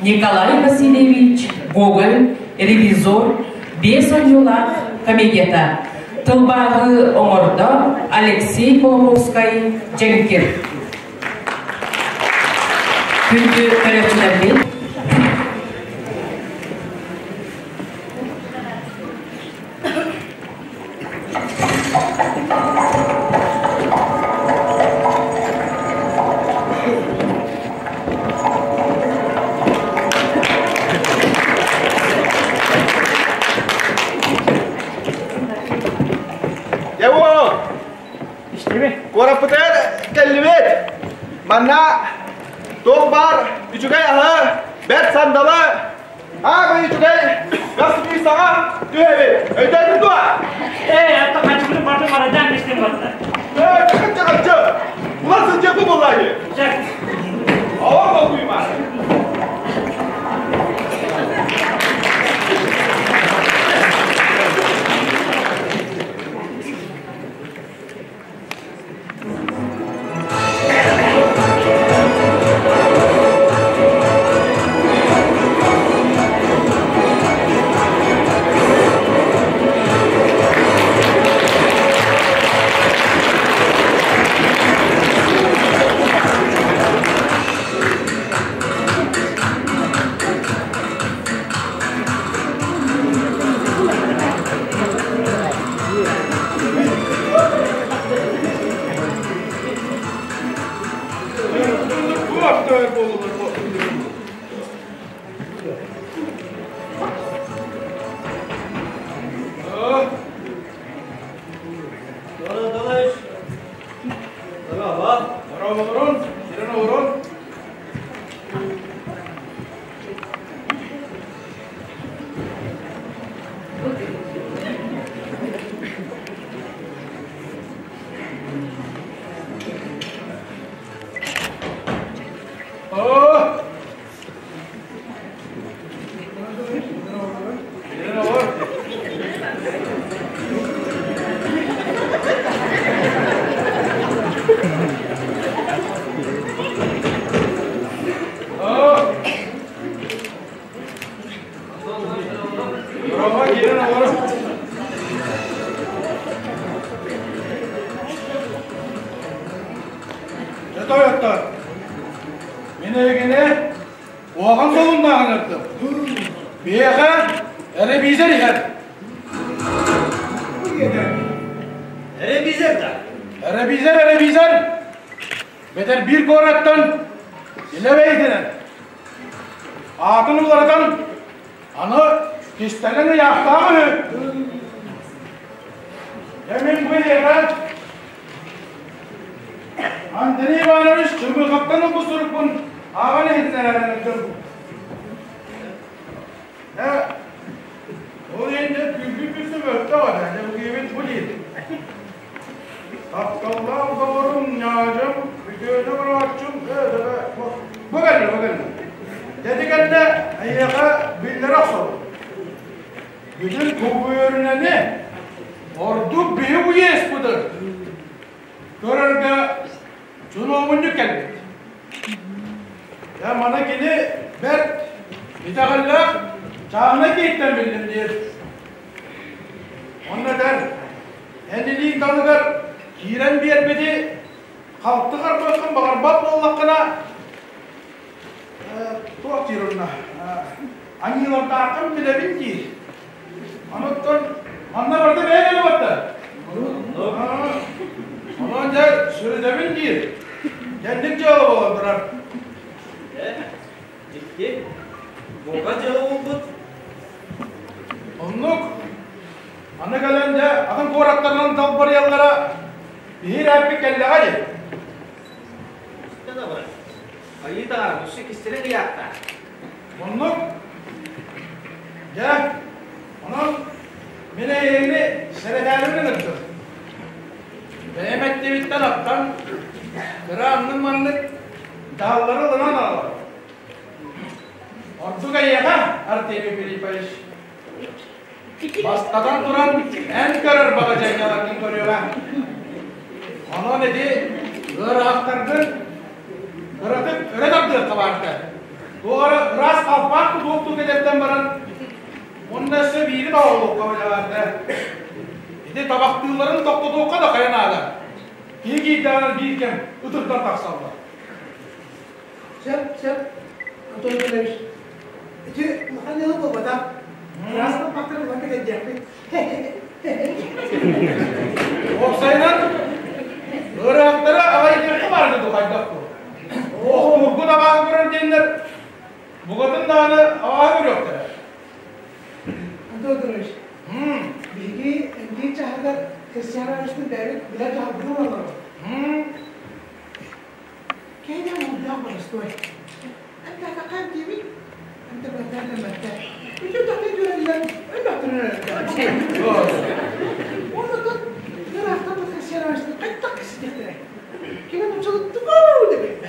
Николай Васильевич Гоголь ревизор биэс оонньуулаах комедията. Тылбааһы оҥордо Алексей Кулаковскай Дьэҥкир. Күндү көрөөччүлэрбит, Дьэ уол, куораппытыгар кэллибит. Манна туох баар үчүгэй аһы, бэрт сандалы Аабай үчүгэй, гас саҥа түһэбит. Өйдөөтүҥ дуо? Ээ, атта хаччыны барды марадаан истин батта. Ээ, хаччы хаччы. Улар сылдьыахпы буоллаайы. Чак. Оҕор болгуйма. Тойоттор, мин эйигини куһаҕан солуннааҕын ырдым. Биһиэхэ эребизер иһэр. Эребизер да? Эребизер, эребизер. Бэтэр биир куораттан илэ бэйэтинэн Аатын уларытан, аны кистэлэҥ ыйаахтаах үһү. Дьэ мин бу эйиэхэ Андрей Иванович Чымыхаттан ылбыт сурукпун ааҕан иһитиннэрэн Дьэ, ол иһин дьэ түүргү күссү мөлтөх этэ, дьэ бу киһибит бу диир. Тапталлаах доҕорум, ньаадьым, үтүөнү оҥорооччум, бу кэллэ, бу кэллэ. Ити кэннэ эйиэхэ биллэрэ охсобут. Бүтүн кубүөрүнэни ордук биһи уеспытын көрөргө чунуобунньук кэлбит. Дьэ, маны кини бэрт итэҕэллээх чааһынай киһиттэн биллим диир. Онно этэр, эн илииҥ далыгар киирэн биэрбити халты харбыаххын баҕарбат буоллаххына, туох диир онно, аньыылардааххын билэбин диир. Онуттан манна барыта бэйэ кэлэ барда. Онон дьэ сүрүнэбин диир. Дьэнник дьыала буолан турар. Дьикти, бука дьыала буолбут. Оннук. Аны кэлэн дьэ атын куораттарынан далбарыйаллара биһир ээппит кэллэҕэ дии. Истэн абырай. Айыы таҥара өссө кистэлэҥ ыйаахтаах. Оннук. Дьэ, онон мин эйигини сэрэтээрибин ыҥырдым. Бэйэм эттибиттэн аттан кыра аннын-маннык дьаһаллары ылынан аҕалар. Ордук эйиэхэ, Артемий Филиппович, Бастатан туран, эн көрөр баҕадьайдаларгын көрүөҕэ. Онон ити ыараахтаргын кыратык өрө тардыахха баарда. Туох эрэ ыраас хааллар. туох-туох кэтэрдэн баран, уонна өссө биири да оҕолуохха бадьаҕаата. Ити табахтыылларын тохтотуохха да хайа наада. Киһи киирдэҕинэ биир кэм ытырдан тахсаллар. Сөп, сөп, Антон Николаевич. Ити улахан дьыала буолбатах. Ыраас балбаахтары булан кэтэрдиэхпит. Уопсайынан, ыарахаттары аҕай диэххэ баарга дуу хайдах дуу? Охтуургут абааһы көрөр диэннэр букатын даҕаны абааһы көрүөхтэрэ. Антон Николаевич, биһиги эмтиир чааһыгар Христиан Ивановичтыын бэйэбит билэр дьаһалбытын ылаллар. Киһи уурдаах боростуой. Эмтээтэххэ эмтиибит, эмтэммэттэр эмтэммэттэр. Үтүө түөрэллэр, өлбөхтөрүн өлөрдө. Уонна ыраахтан Христиан хайдах киситиэхтэрэ? Кини нууччалыы тугу да билбэт.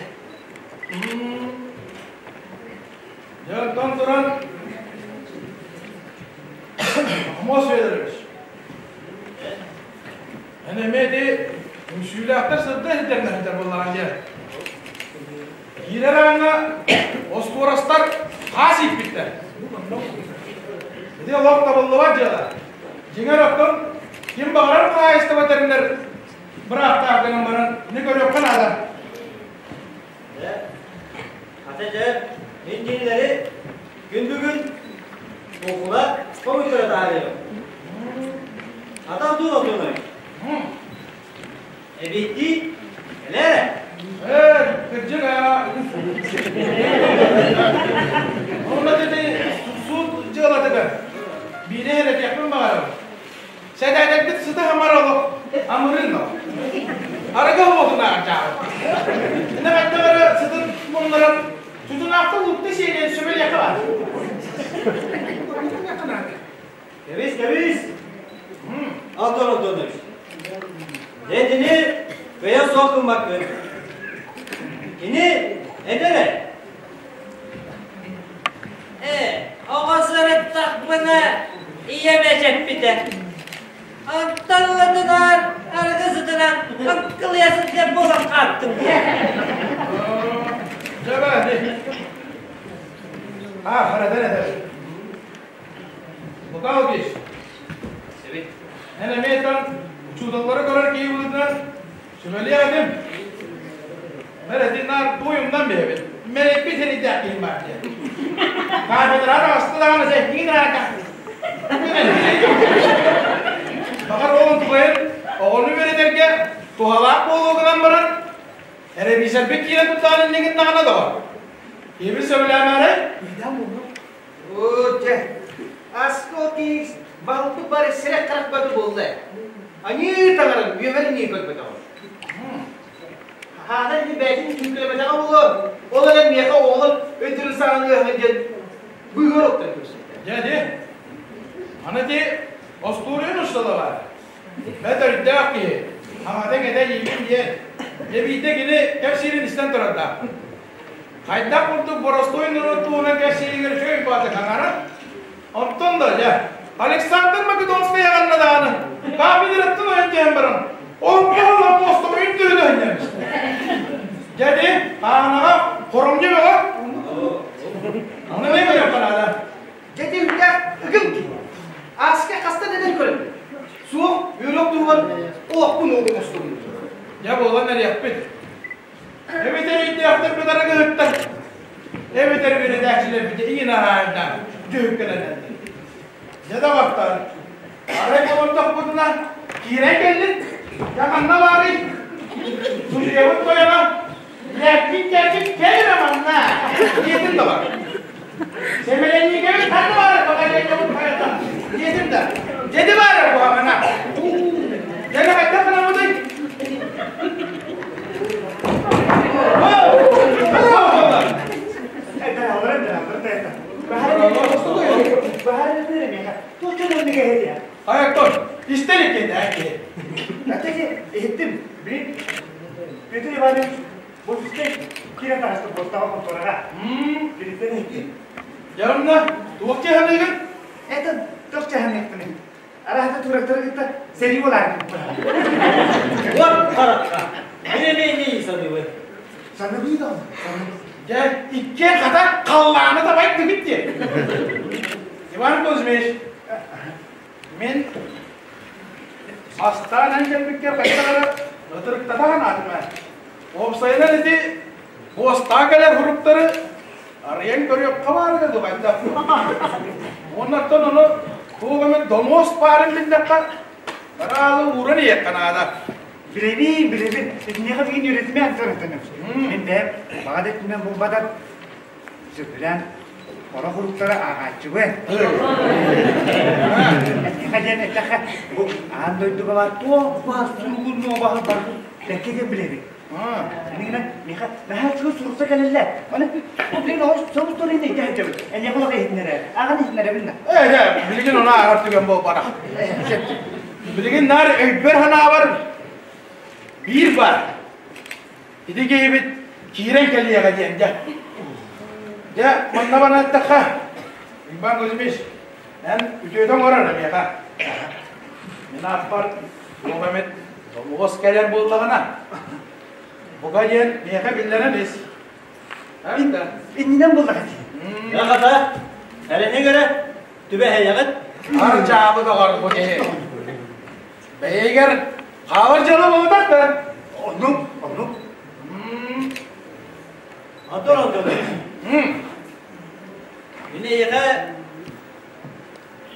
Дьэ, онтон туран Амос Федорович, эн эмиэ ити үҥсүүлээхтэр сырда иһитэрнэһитэр буоллаҕа дьэ. Киирэр ааҥҥа остуорастар хаас ииппиттэр. Ити олох табыллыбат дьыала. Дьиҥэр оттон ким баҕарар хаһаайыстыба тэринэр бырааптаах гынан баран ини көрүөххэ наада. Дьэ, хата дьэ, мин кинилэри күн бүгүн куукуна хомуйтара таарыйым. Атах дуу отунай? Эбиттии, кэлээрэ. Ээ, кырдьык аа. Онно ити суут дьыалатыгар биири эрэтиэхпин баҕарабын. Сэдээдэрбит сыта хамар олох амырыын ол. Арыгы оһуотунааҕар дьааҕын. Ина хайдах эрэ сытын муннаран тутунаахта лукта сиэриэн сөбөлиэххэ баар. Кэбис, кэбис! Антон Антонович, дьэ итини кыайа суох гыммаккын. Кини этэрэ. Ээ, оҕо сырыттахпына ийэм эчэппитэ. Анталлатынан, арыгы сытынан аҥкылыйа сылдьар буолан хааттым. Дьэ бээ, А, харатар этэр. Лукалгич, эн эмиэ там учууталлары көрөр киһи быһыытынан сүбэлиэх этим. Мэр этин наар туойумнан биһэбит. Мэриппит сэнийдээх киһи баар диэн. Кафедраҕа таҕыста даҕаны сэтиин аата. Баҕар ол онтукайын оҕону үөрэтэргэ туһалаах буолуо гынан баран, эрэбиисэрбит киирэн туттаан иннигин даҕаны доҕор. Киһибит сөбүлээмээрэй? Оо, дьэ, Аскол балты бары сирэх харах бөтө буолла. Аньыы таҥарам, үөмэр иннии көрбөтөҕүм. Хаана ини бэйэтин күүкүлэбэтэҕэ буолуо. Ол эрэн миэхэ оҕолор өйдөрүн саҕан ыаһын диэн быыһар оттон көрсүттэр. Дьэ, ди. Аны ди остуоруйан устала бар. Бэт өйдөөх киһи. Хаҥата кэтэ иибин диэн. Дьэ биирдэ кини кэпсиирин истэн турардаах. Хайдах курдук боростуой норуот туһунан кэпсииригэр үчүгэй баата хаҥара. Оттон да, дьэ, Александр Македонскай аҕанна даҕаны, кафедраттан ойон түһэн баран, олоҥхоһолон муостабайын төһө өһүннэммит. Дьэ, ди, хаанаҕа хоромньу бөҕө. Ону эмиэ көрүөххэ наада. Дьэ, ди үрдээх ыгым киһи. Ааска хастан эдэр көрөбүн. Суох, үөрэх туһугар олохпун уолум устубун. Дьэ, буолан эриэхпит. Эбэтэр өйдөөхтөрбүт арыгыһыттар, эбэтэр үөрэтээччилэрбит иин аһаайдаан дьүһүккэлэнэллэр. Дьэ доҕоттор, арай олордохпутуна киирэн кэллин, дьэ ханна баарый? Судьуйабыт тойоно, лэппин-кэлбит кэл эрэ манна, диэтим да бар. Сэмэлэнниигэбит ханна баара баҕайыаккабыт хайата, диэтим да, дьэди баара куһаҕана. Дьэ хайдах гынабытый? Ayaktor, ister икки Иһиттим, билин Петр Иванович офиска киирэн таҕыста постаҕа контораҕа. Билиттэн иһиттим. Дьэ туох чаһаныыгын? Это туох чаһаныахпыный? Араһата турактары кытта сэрии буолаары Вот харахха. Мин эмиэ иннии саныыбын. Саныбыы да. Дьэ, иккиэн хата халлааны табай тыгыт диэн. Мин астаан эн кэлбиккэр хайдах эрэ ытырыктата санаатым ээ. Уопсайынан ити буостаах кэлэр суруктары арыйан көрүөххэ баар этэ дуу хайдах. Уонна оттон ону туох эмит донуос баарын биллэххэ, бараалы ууран иһиэххэ наада. Билэбин, билэбин. Итиниэхэ билигин үөрэтимэ Антон Антонович. Мин бэйэм баҕа да өттүнэн булбатар сөбүлээн орох уруктары ааҕааччыбын. Этиэхэ диэн эттэххэ, бу аан дойдуга баар туох баар суругун нуобаһы барытын бэркэ диэн билэбин. Миҥинэн миэхэ наһаа үчүгэй сурукта кэлэллэр. Аны бу билигин оҕус соҕус туруйна ити сылдьабыт. Эниэхэ олох иһитиннэрэ. Ааҕан иһитиннэрэбин да. Ээ, билигин ону ааҕар түгэн буолбатах. Билигин наар өйбөр-санаабар биир баар. Ити киһибит киирэн кэлиэҕэ диэн дьэ. Дьэ, манна баран эттэххэ, Иван Кузьмич, эн үтүөтэ оҥорор эмиэхэ. Мин ааппар туох эмит домуос кэлэр буоллаҕына, бука диэн миэхэ биллэрэн ис. Иннинэн буоллаҕа дии. Аҕата, эрэниҥ эрэ, түбэһэйэҕит. Ар дьаабы доҕор бу киһи. Бэйигэр хаалар дьыала буолбатах да? Оннук, оннук. Антон Антонович, мин эйиэхэ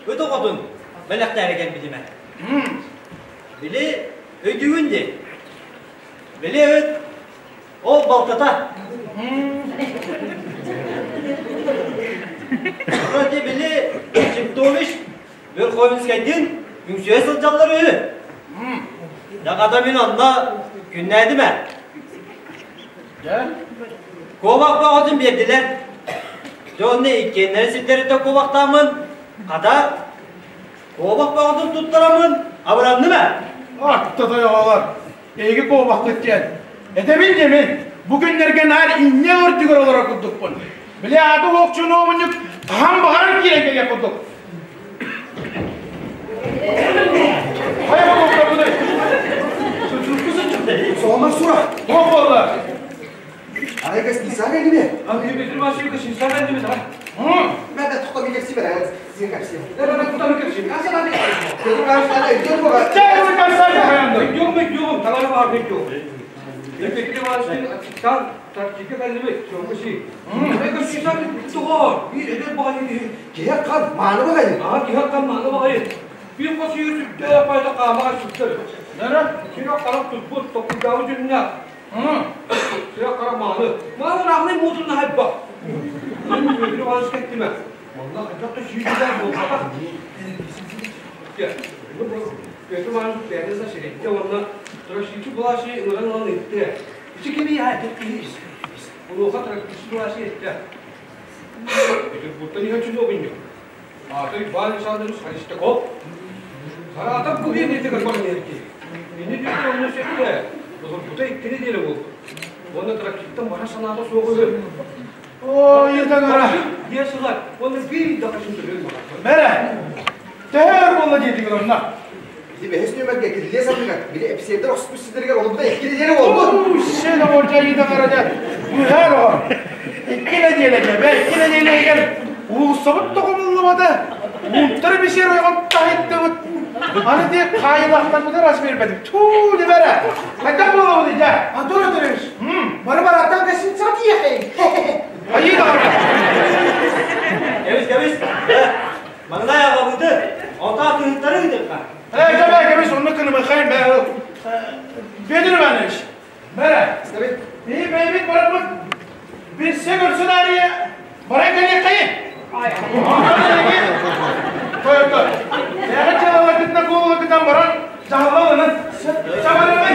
ыт оҕотун бэлэхтээри кэлбитим ээ. Били өйдүүгүн дии. Били ыт ол балтата. Вроде били Чемтович Верховинскайдыын үҥсүө сылдьаллар үһү. Дьаҕата мин онно күннээтим ээ. Куобах бөҕөтүн биэрдилэр. Дьэ онно иккиэннэрин сирдэриттэн куобахтааммын, хата, куобах бөҕөтүн туттараммын абыранным ээ. Атта тойоҕолор, эһиги куобаххыт диэн. Этэбин дьэ мин, бу күннэргэ наар инньэ үрдүгэр олорор курдукпун. Били ааты уох чунуобунньук хаһан баҕарар киирэн кэлиэх курдук. Хайа буолуохтарбыный? Соһумар сура. Туох буолла? Арай гостиницаҕа кэллиме? М. Мен тоқта билепси бер, сен кәпси. Чэ, капсай хаянды. Киһи қан мааны бағайы. Нere? М. Ой, таҥара. Мэрэ, төһө өр буолла диэтигин онно? Ити бэһис нүөмэргэ кирилиэс анныгар, били эписиэрдэр охсуспут сирдэригэр олорбута икки нэдиэлэ буолбут. Сен оҕордьайыы таҥара дьэ, быһаар оҕо. Икки нэдиэлэ дьэ, бэ, икки нэдиэлэ иһигэр уулуссабыт тоҕомуллубата, уунтар эписиэр ойоҕун таһыттыбыт. Аны диэк хаайылаахтарбытыгар ас биэрбэтим. Туу, дебэрэ. Хайдах буолабыт дьэ? Антон Анатольевич, бары барааттан гостиницаҕа тиийэххин. Айыы таҥара. Кэбис, кэбис. Маҥнай аҕабыты, онтон кыһыттары ыытыахха. Ээ, кэбэ, кэбис, онно кынымыхайын бэ. Федор Иванович, бэрэ, биһи бэйэбит бараммыт билсэ көрсөн арыйа баран кэлиэххэйин. Онтон эһиги тойоттор, бэйэҕит дьыалаларгытынан куолуларгытынан баран дьаһалла ылынын. Сабарымай!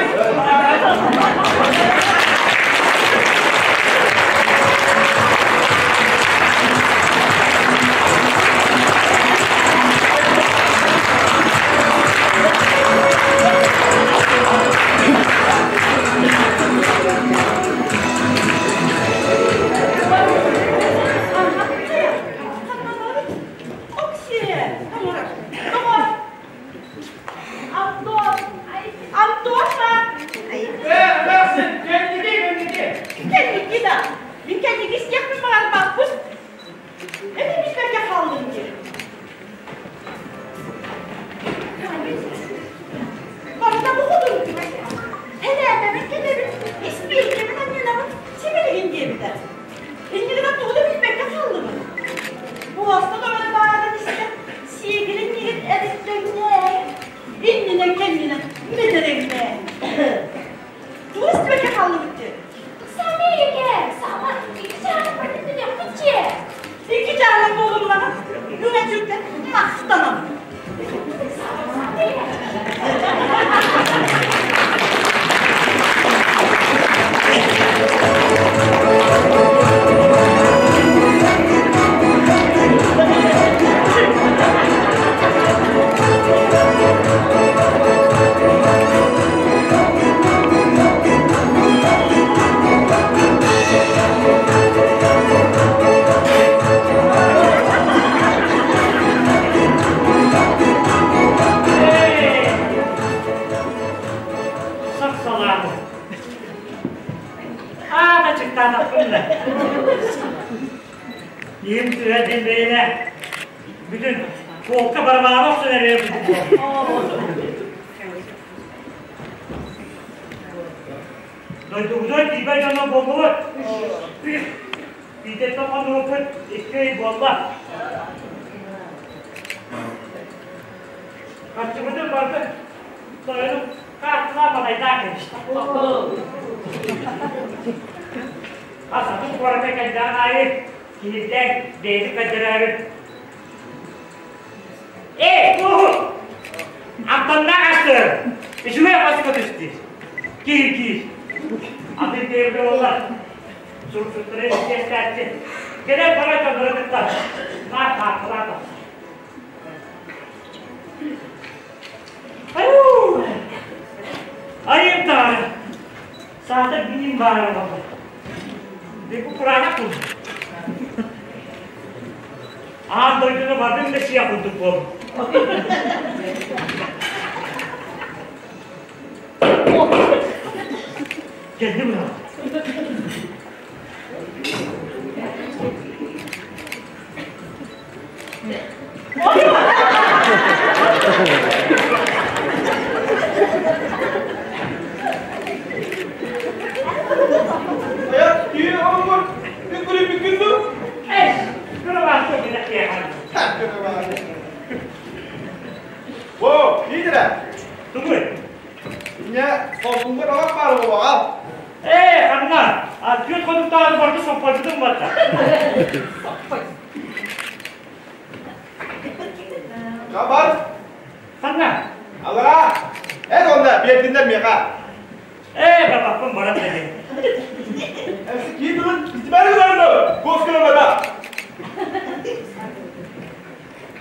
Иһим сыһа диэн бэйэлэ бүтүн полка барабаҕа охсон эрэр Дойдубутугар тиийбэт дьоно буоллубут. Биирдэттэн хонугуппут икки ый буолла. Харчыбытын барытын тойонум хаартылаан матайдаан кэбистэ. Хас атын куоракка кэлдэҕин аайы киһирдээн бэйэтин көрдөрөөрү Эй, куоһу! Амтаннаах астыыр! Үчүгэй хоско түстүр. Киир, киир. Атын тиэрдэ буолла. Суруксуттары истиэстээччи. Кэлэр бара дьоннору кытта наар хаартылаан тахсар. Айуу! Айым таары! Саатар биим баара буолла. Бу кураанах курдук. Аан дойдуну бардым да сиэх курдук буоллум. Кэллим мына. О, Игорь! Тугуй? Иньэ, холкуҥҥа табах баар буолуоҕа. Ээ, ханна? Түөрт хонуктааҕы барыта соппойбутум батта. Хабар! Ханна? Аллара! Эн онно биэрдиннэр миэхэ. Ээ, бабаппын баран дэнин. Кии бүгүн истибэри гынарны, госкөмөдө.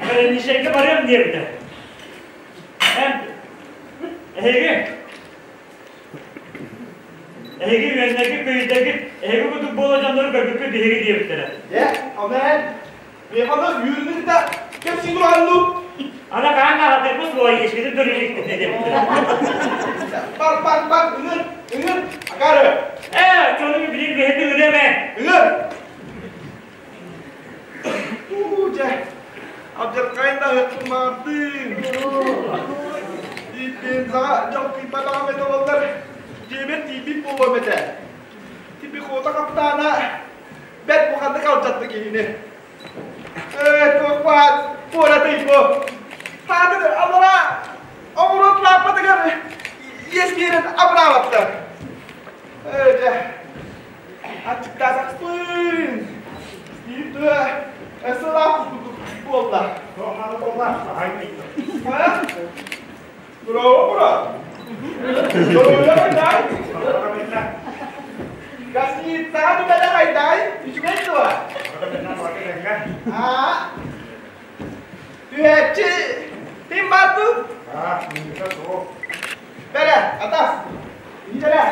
Бэрэннишэйгэ барыам диэбитэ. Эн эһиги эһиги үөннэргит көйүдэргит эһиги курдук буола дьоннору көрбүппүт биһиги диэбиттэрэ. Дьэ, ону эн миэхэ үүрүнүн да кэпсии тураанну. Ана хаан аҕатырбыт суола иэскитин көрүлүктэ диэбиттэрэ. Бар, бар, бар, ыҥыр, ыҥыр, акары. Ээ, чону билин бэһитин ырыа Ыҥыр. Уу, дьэ, алдьархайын да ыһыктымаардыын. Тиийбин саҕа дьалкыйбатаҕым этэ буоллар, дьиэбэр тиийбит буолуом этэ. Пехота хапытаана бэрт улаханнык алдьатта киһини. Ээ, туох баар, куоратый бу. Таатыр аллараа оҕуруот лааппатыгар иэс биэрэн абыраабаттар. Ээ, дьэ, аччыктаатахпын. Биир сылаах курдук буолла. А? Браво, брат! Здоровья хайдай! Гостиницаҕа түбэтэ хайдай? Үчүгэй дуо? Аа? Түһээччи ким бар дуу? Бэрэ, атас, иитэрэ.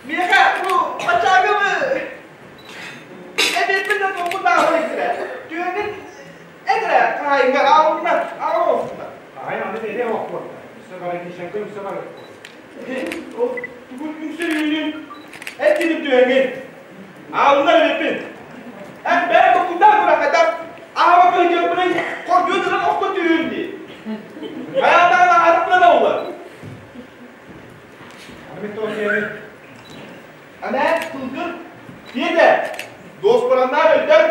Миэхэ бу бачаагыбы эбиэппин да туохпун иттирэ. Түһэнин эдэрэ хаһайыҥҥа аалына аалына. Хаһайын аны бэйэ охпуотта. Өссө баран өссө бар. Ол тугун үҥсэрүүнүн эттиним түһэҥин. Аалына эбиппин. Эн бэйэ токундаах бырахайдар аһаба кыһыйыаппынай хордуйан охто түүн дии. Хайаатаан аһарыппына да улар. Аны мен тоҕо Ана тылгыр диэтэ. Дуоспараннаах өйдөр.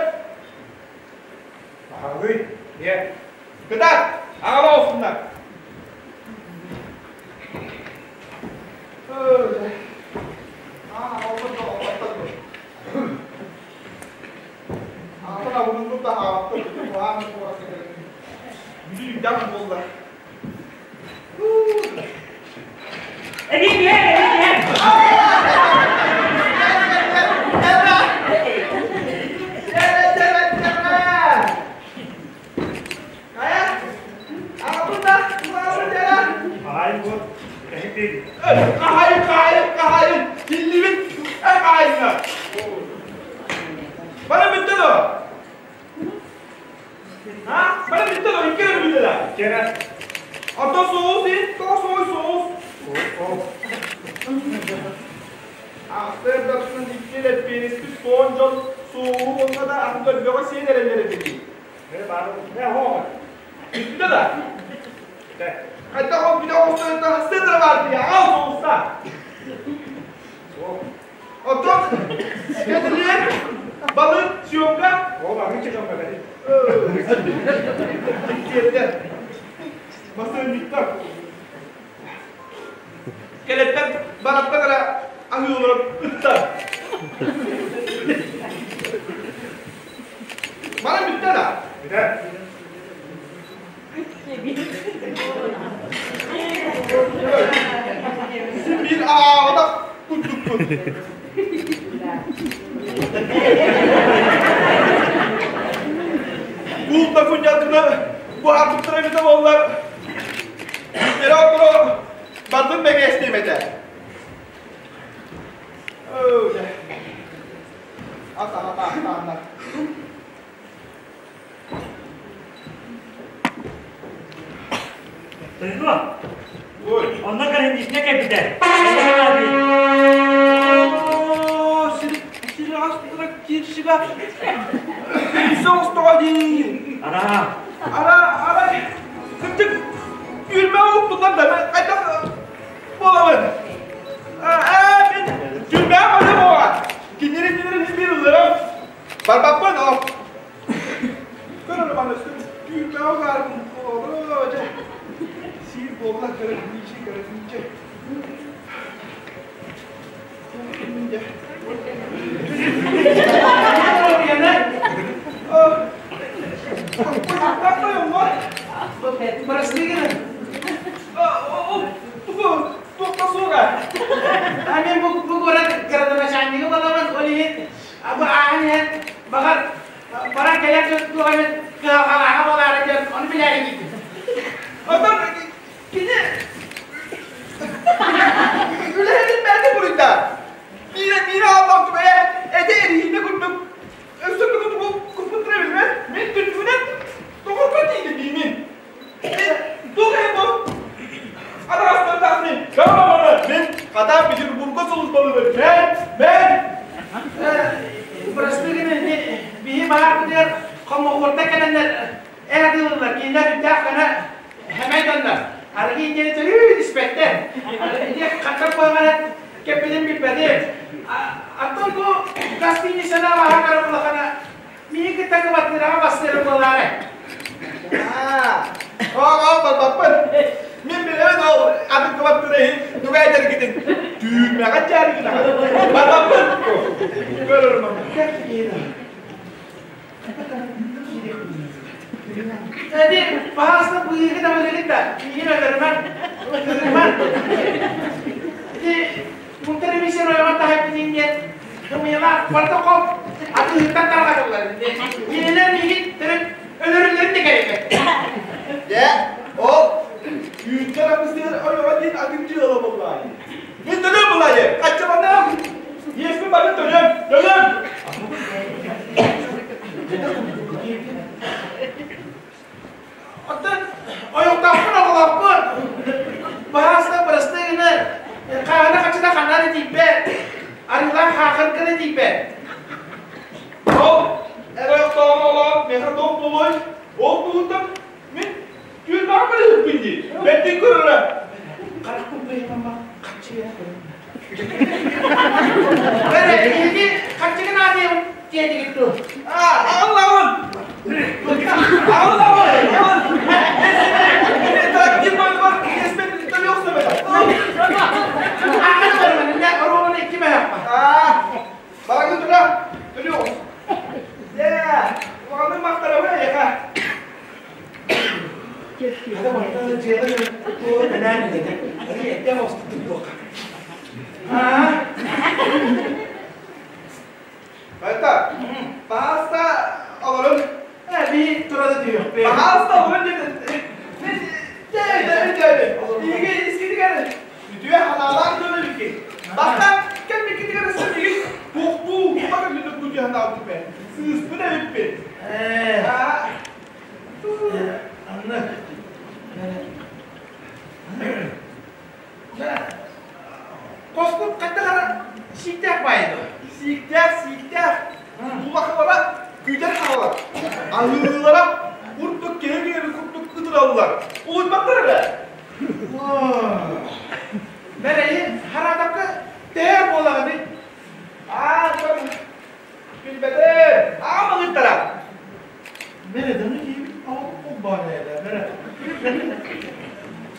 Аһалый, е. Кытаат, аҕала олсуннар. Буолла. Эбии түһэр, эбии түһэр. Хаһайын бу. Эһик Хаһайын, хаһайын, хаһайын, киллибит, эй хаһайынна. Бара бүттэ дуо? Ha? Бара бүттэ дуо? Икки эрэ бүттэ да. Кere. Онтон соус ин, тоҕо соус соус. Ахтыр дапсын икки лэппиэриспит суон дьон Суоҕу уонна да атын өлбөҕө сиэн эрэллэр эбитий. Бүттэ да? Хайдах ол бүтэ оҕустарыттан хастыатара баар дии, аҕал соҕуста. Оттон кэтилиэн балык съемка. Ол арыыча дьон бэбэри. Дьиктиэрдэр. Масыынньыктар. Кэлэттэн бараттан эрэ аһыы олорон ыттар. Манан бүттэ да? Бүтэ. Син биир ааҕатах курдукпун. Куул да кунньалкыны буһарбыттара эбитэ буоллар, Эрэ оҕолоро бардым бэҥээстиэм этэ. Ата ата ата Тойго, онно гранична кэлбитэ. Киршига соҕустоҕо дии. Ара. Ара, ара, Кырдьык, түүрмэ уһуктуннар да, мен хайдах буолабын? Ээ, мин түүрмэҕэ бары буола. Кинилэри кинилэри син биир ылларам. Барбаппын, ол. Көр эрэ маны, түүрмэҕэ угаарбын. Олороо, дьэ. Сиир буолла, көрөрүнүүчэ, көрөрүнүүчэ. Дьэ. Мен бу бу куорат градоначальнига буоламмын, ол иһин бу ааһан иһэн баҕар баран кэлэр дьон туох эмит кыһалҕалааҕа буолаары диэн ону билээри киирдим. Оттон кини үлэһитин бэйэтэ буруйдаах. Биирэ биирэ ааллаах бэйэ этэ эриһиинэ курдук Өссө тугу тугу куппуттара билбэт, мин түннүгүнэн тоҕорго тиийдим диимин. Туох иһин бу? Адаҕастардаах мин, кама мин хата Петербурга сулууспалыыбын, мен, мен! Бырастыы гына биһи баарбытыгар хомоҕуорта кэлэннэр эр атыылыыллар, кинилэр үрдээх гына хэмэй доннор. Арыгы диэни төрүү түспэттэр. Ити хаттар куһаҕана кэппитин билбэтим. Оттон бу гостиницаны алаһа көрөр улахана миигин кытта кыбартыыраҕа бастыырым буолаарай? Оо, барбаппын. Мин билэбин ол атын кыбартыыра иһин тугу этэргитин. Түүрмэҕэ чаарыгын аҕа. Барбаппын. Көрөрүм аны. Эти баһаасына быыһыгы табылыгыт да, миигин өлөрүмэн, ытырыман. Ити мунтар эмисер ойоҕор таһайбытын диэн кымыйалаах протокол атыыһыттан тарҕатыллар. Кинилэр миигин төрүт өлөрүллэрин да кэриэтэ. Дьэ, ол үүттэр апыстыыр ойоҕо диэн атын дьыала буоллаайы. Мин төлөм булайы, хаччаланыам. Иэспин бары төлөм, төлөм. Оттон ойохтоохпун, оҕолоохпун. Баһаасына бырастыы гына, хаана хачыта ханна да тиийбэт, арыылаах хаахырга да тиийбэт. Ол эр ойохтооҕун оҕолоох миэхэ туох буолуой? Ол туһуттан мин Түүн баар барыһыппын дии. Бэртин көрөрө. Харахпын быйымама хаччыга көрүннэ. Бэрэ, эһиги хаччыгын аадыйым диэтигит дуо? Аа, аллаҕын! Аллаҕын! Трактир бар киэспен төлүөхсөбөтө. Аахын барымын, оруобуна икки мөһөхпө. Аа, барагын тура, төлүөх. Дэ, улаҕаннык махтарабын эйиэхэ. Это, паста олорун. Би турада түһүөхпүт. Паста олорун диэн. Дэ, дэ, дэ. Иһиги искитигэр үтүө ханаалаах дьон эбикки. Бастаан кэлбиккитигэр өссө мигин туохтуу кута кэлбит кутуйа санаабытым Сыыспыт эбиппин. Анна. Коспут хайдах ара сииктээх баайы дуо? Сииктээх, сииктээх. Улахан Хаалар. Аһыылара курдук киһи киһини курдук ытыраллар. Улуйбаттар эрэ. Бэрэйи хараатакка тэһэр буолаҕыный? Аа, билбэтим. Аҕам ыҥыттара. Мереданы киһибит оҕо кулбаан эдэ, мере.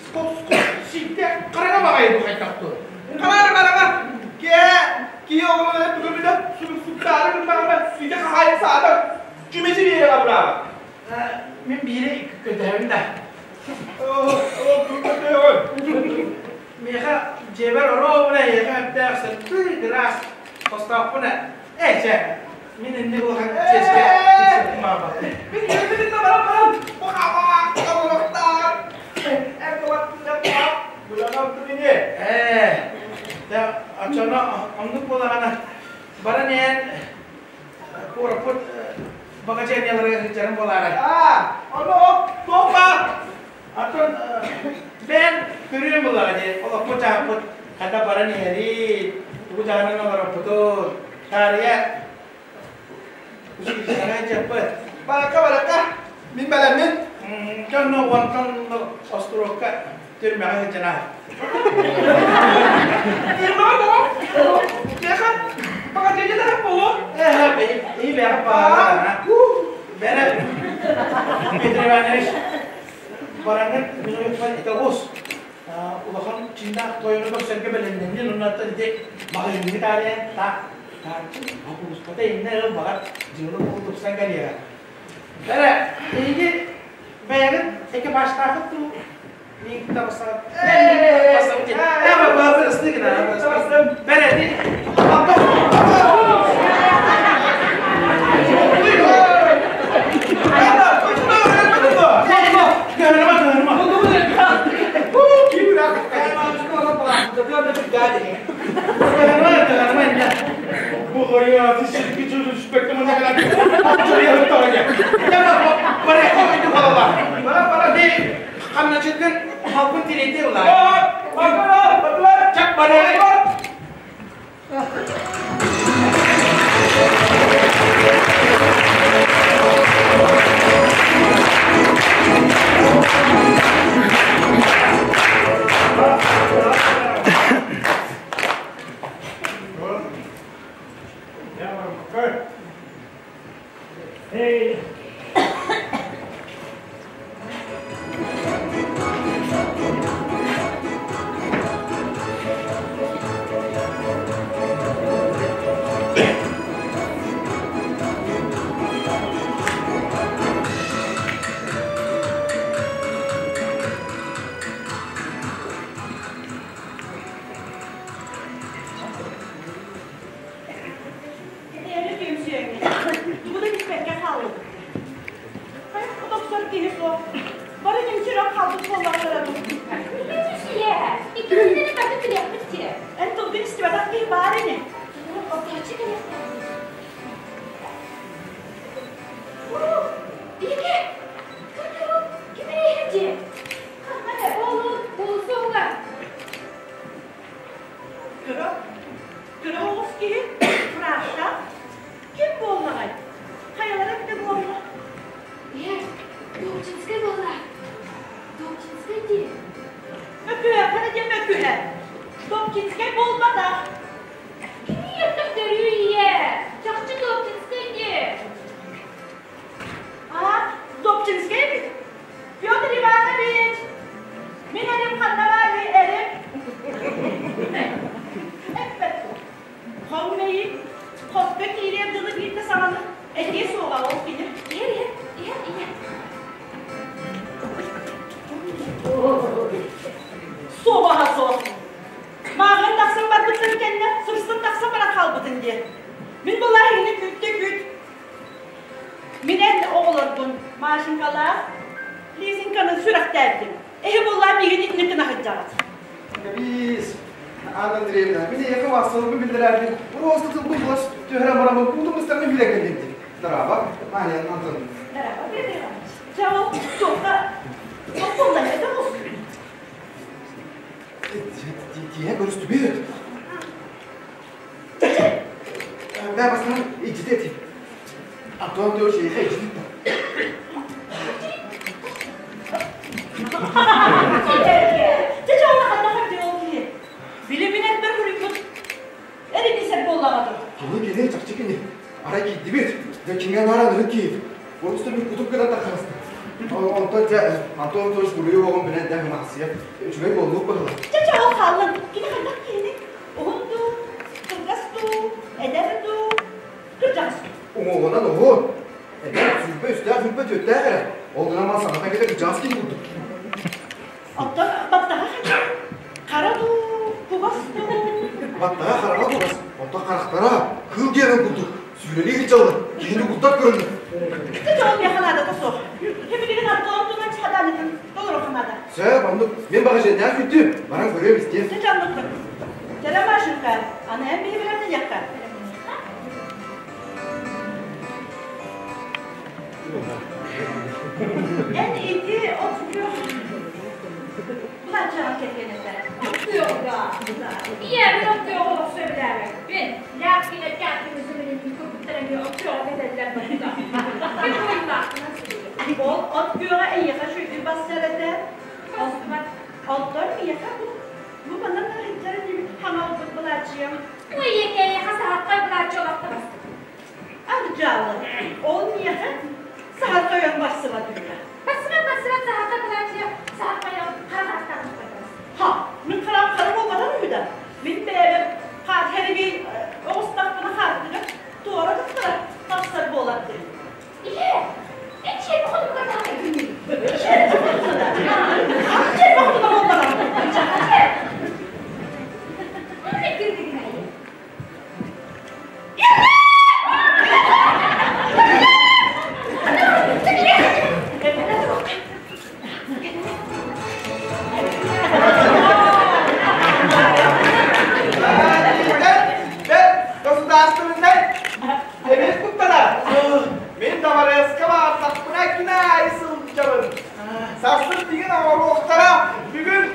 Скоп, скоп, ситтэ хараҥа баҕайы бу хайдахту. Хараҥа хараҥа. Киэ, киһи оҕолоро тугу суксуктаары гыннаҕына ситэ хаһаайын саатар. Чүмэчи биэрэ абыраабат. Мин биири көтөһөбүн да. Миэхэ дьиэбэр оруобуна эйиэхэ өттөөх сырдыы ыраас хостоохпун ээ чэ мин инник улахан чиэскэ тиксэрбин баҕарбаппын. Мин үөрбүтүн да баран баран бу хаалаах олорохтоор эр кылаттыгар буланам тумини. Ээ дэ оччоно оннук буолаҕына баран иһэн куораппыт баҕадьыанньаларыгар сылдьарым буолаарай? Аа, ону туох баар? Оттон бэйэм көрүөм буоллаҕа дии, олохпут-дьаһахпыт хата баран иһэрий, тугу дьаһанан олороппутун, таарыйа училищеҕа дьаппыт. Баракка, баракка, мин бэлэммин. Дьонно уонтан остуруокка түрмэҕэ сылдьан ааһар. Түрмэҕэ тоҕо? Миэхэ баҕадьыйа да буолуо. Ээ, бэҕэ баара. Бэрэ, Петр Иванович, бараҥҥын минуютпан италос улахан чиннаах тойону көрсөргө бэлэмнэннин оннуттан ити маҕаһыыҥҥы таарыйан та таарчы хокууспата иннэ ыл баҕар дьыала буолу тупсан кэлиэҕэ. Бэрэ, эһиги бэйэҕит экипажтаахыт дуу? Мин табасаҕыт. Бэрэ, Хамначыттан халпын тириэти ылаа. Чак барай. Hey. Эри түмсүөҥҥэ тугу да билбэккэ хааллыбыт. Хайа тохсор киһи суох. Бары ньимсирэн хаалбыт буоллахтара дуу. Түмсүйэ, иккитинэн бары билиэхпит дии. Эн тылгын истибэтэх киһи баар ини. Отааччы кэлиэхтээх. Биһиги кыргырыл ким эрэ дии. Ханна олун булсуга. Кыра, кыра оҕус киһи фрашта ким буоллаҕай? Хайалара эбитэ буолла? Ээ, Добчинскай буолла. Добчинскай дии. Мөкүө, хана диэн мөкүө. Добчинскай буолбатах. Кини ертөх төрүү ийэ. Чахчы Добчинскай дии. Аа, Добчинскай эбит. Петр Иванович! Мин эрим ханна баарый, эрим? Эппэт. Хоҥ мэйик, хоско киириэр дылы биирдэ саҥаны этиэ суоҕа ол кини. Иһэр, иһэр, иһэр, иһэр. Суобаһа суох. Мааҕын тахсан барбыттарын кэннэ сырсын тахсан баран хаалбытын диэн. Мин былааһыны күүттэ күүт. Мин эн оҕолорбун Машенькалаах Лизинканы сүрэхтээбитим. Эһи буллаа миигин итинник гына сылдьаҕыт. Кэбиис, Анна Андреевна, мин эйиэхэ вассалбын биллэрэрбин, просто тылбын булас түһэрэн бараммын уутун быстарбын билэн кэллим дии. Здорово, Аня Антоновна. Здорово, Петр Иванович. Дьэ ол туохха туох буолла это мус? Тиһэ көрүстүбүт. Бээ бастаан иччитэ этим. Антон Антонович эйиэхэ иччитин Чэ, чэ, ол ханна хардыы ол киһи. Били мин элбэх үрүппүт эридисэр буоллаҕа дуу. Кини кини чахчы кини. Арай киирдибит. Дьэ киҥэ наара ынырык киһи. Урусты мин кутук гынан таххаста. Онтон дьэ Антон Антонович буруйу оҕом билэн дэ махсыйа. Үчүгэй буоллук быһыла. Чэ, чэ, ол хааллын. Кини хайдах киһини? Уһун дуу, кылгас дуу, эдэр дуу, кырдьаҕас дуу? Уҥуоҕунан уһун. Эдэр сүүрбэ үстээх, сүүрбэ түөртээх эрэ. Ол гынан мал саҥата кэлэ кырдьаҕас киһи курдук. Оттон баттаҕа хайдах? Хара дуу, кугас дуу? Баттаҕа хараҕа кугас, оттон харахтара кыыл диэҕин курдук сүүрэлии сылдьаллар, киһини куттат көрөннөр. Ити ол миэхэ наадата суох. Ким билигин Антон Тумач хадаанытын толоруохха наада. Сөп, оннук. Мин баҕа дьиэннээх күттүм. Баран көрүөм истиэм. Чэ, оннук. Кэлэ Машенька, аны эн биһи билэрдиэххэ. Эн ити от күөх Булаччаҕа кэргэн этэ. Күөҕү Ийэбин от күөҕү олох сөбүлээбэппин. Ляпкина кээппин курбуттар эмиэ от күөҕү кэтэллэр барыта. Ким буйулаахпынан сылдьар. Ол от күөҕэ эйиэхэ үчүгэй бассар этэ. Оттон миэхэ бу бу манан сылдьар инибит хаҥалбыт былааччыйам. Ой, эйиэхэ саһархай былааччы олохто бастыбыт. Ардьаалы, ол миэхэ саһархайан барсыбат үһү. Барсыбат, барсыбат, саһархай былааччыйа саһархайан хара харахтаах Ха, мин харам хара буолбатах үһү да. Мин бэйэбэр хаар хэригий оҕустахпына хаартыга туора туттара тахсар буолар дии. Ийэ, эн чиэпи хотугар таһайгын. Чиэпи хотугар буолбатах. Государственнай Эбис куттана. Мин табарыаска баартахпына күн аайы сылдьабын. Сарсын тигин оҥоруохтара. Бүгүн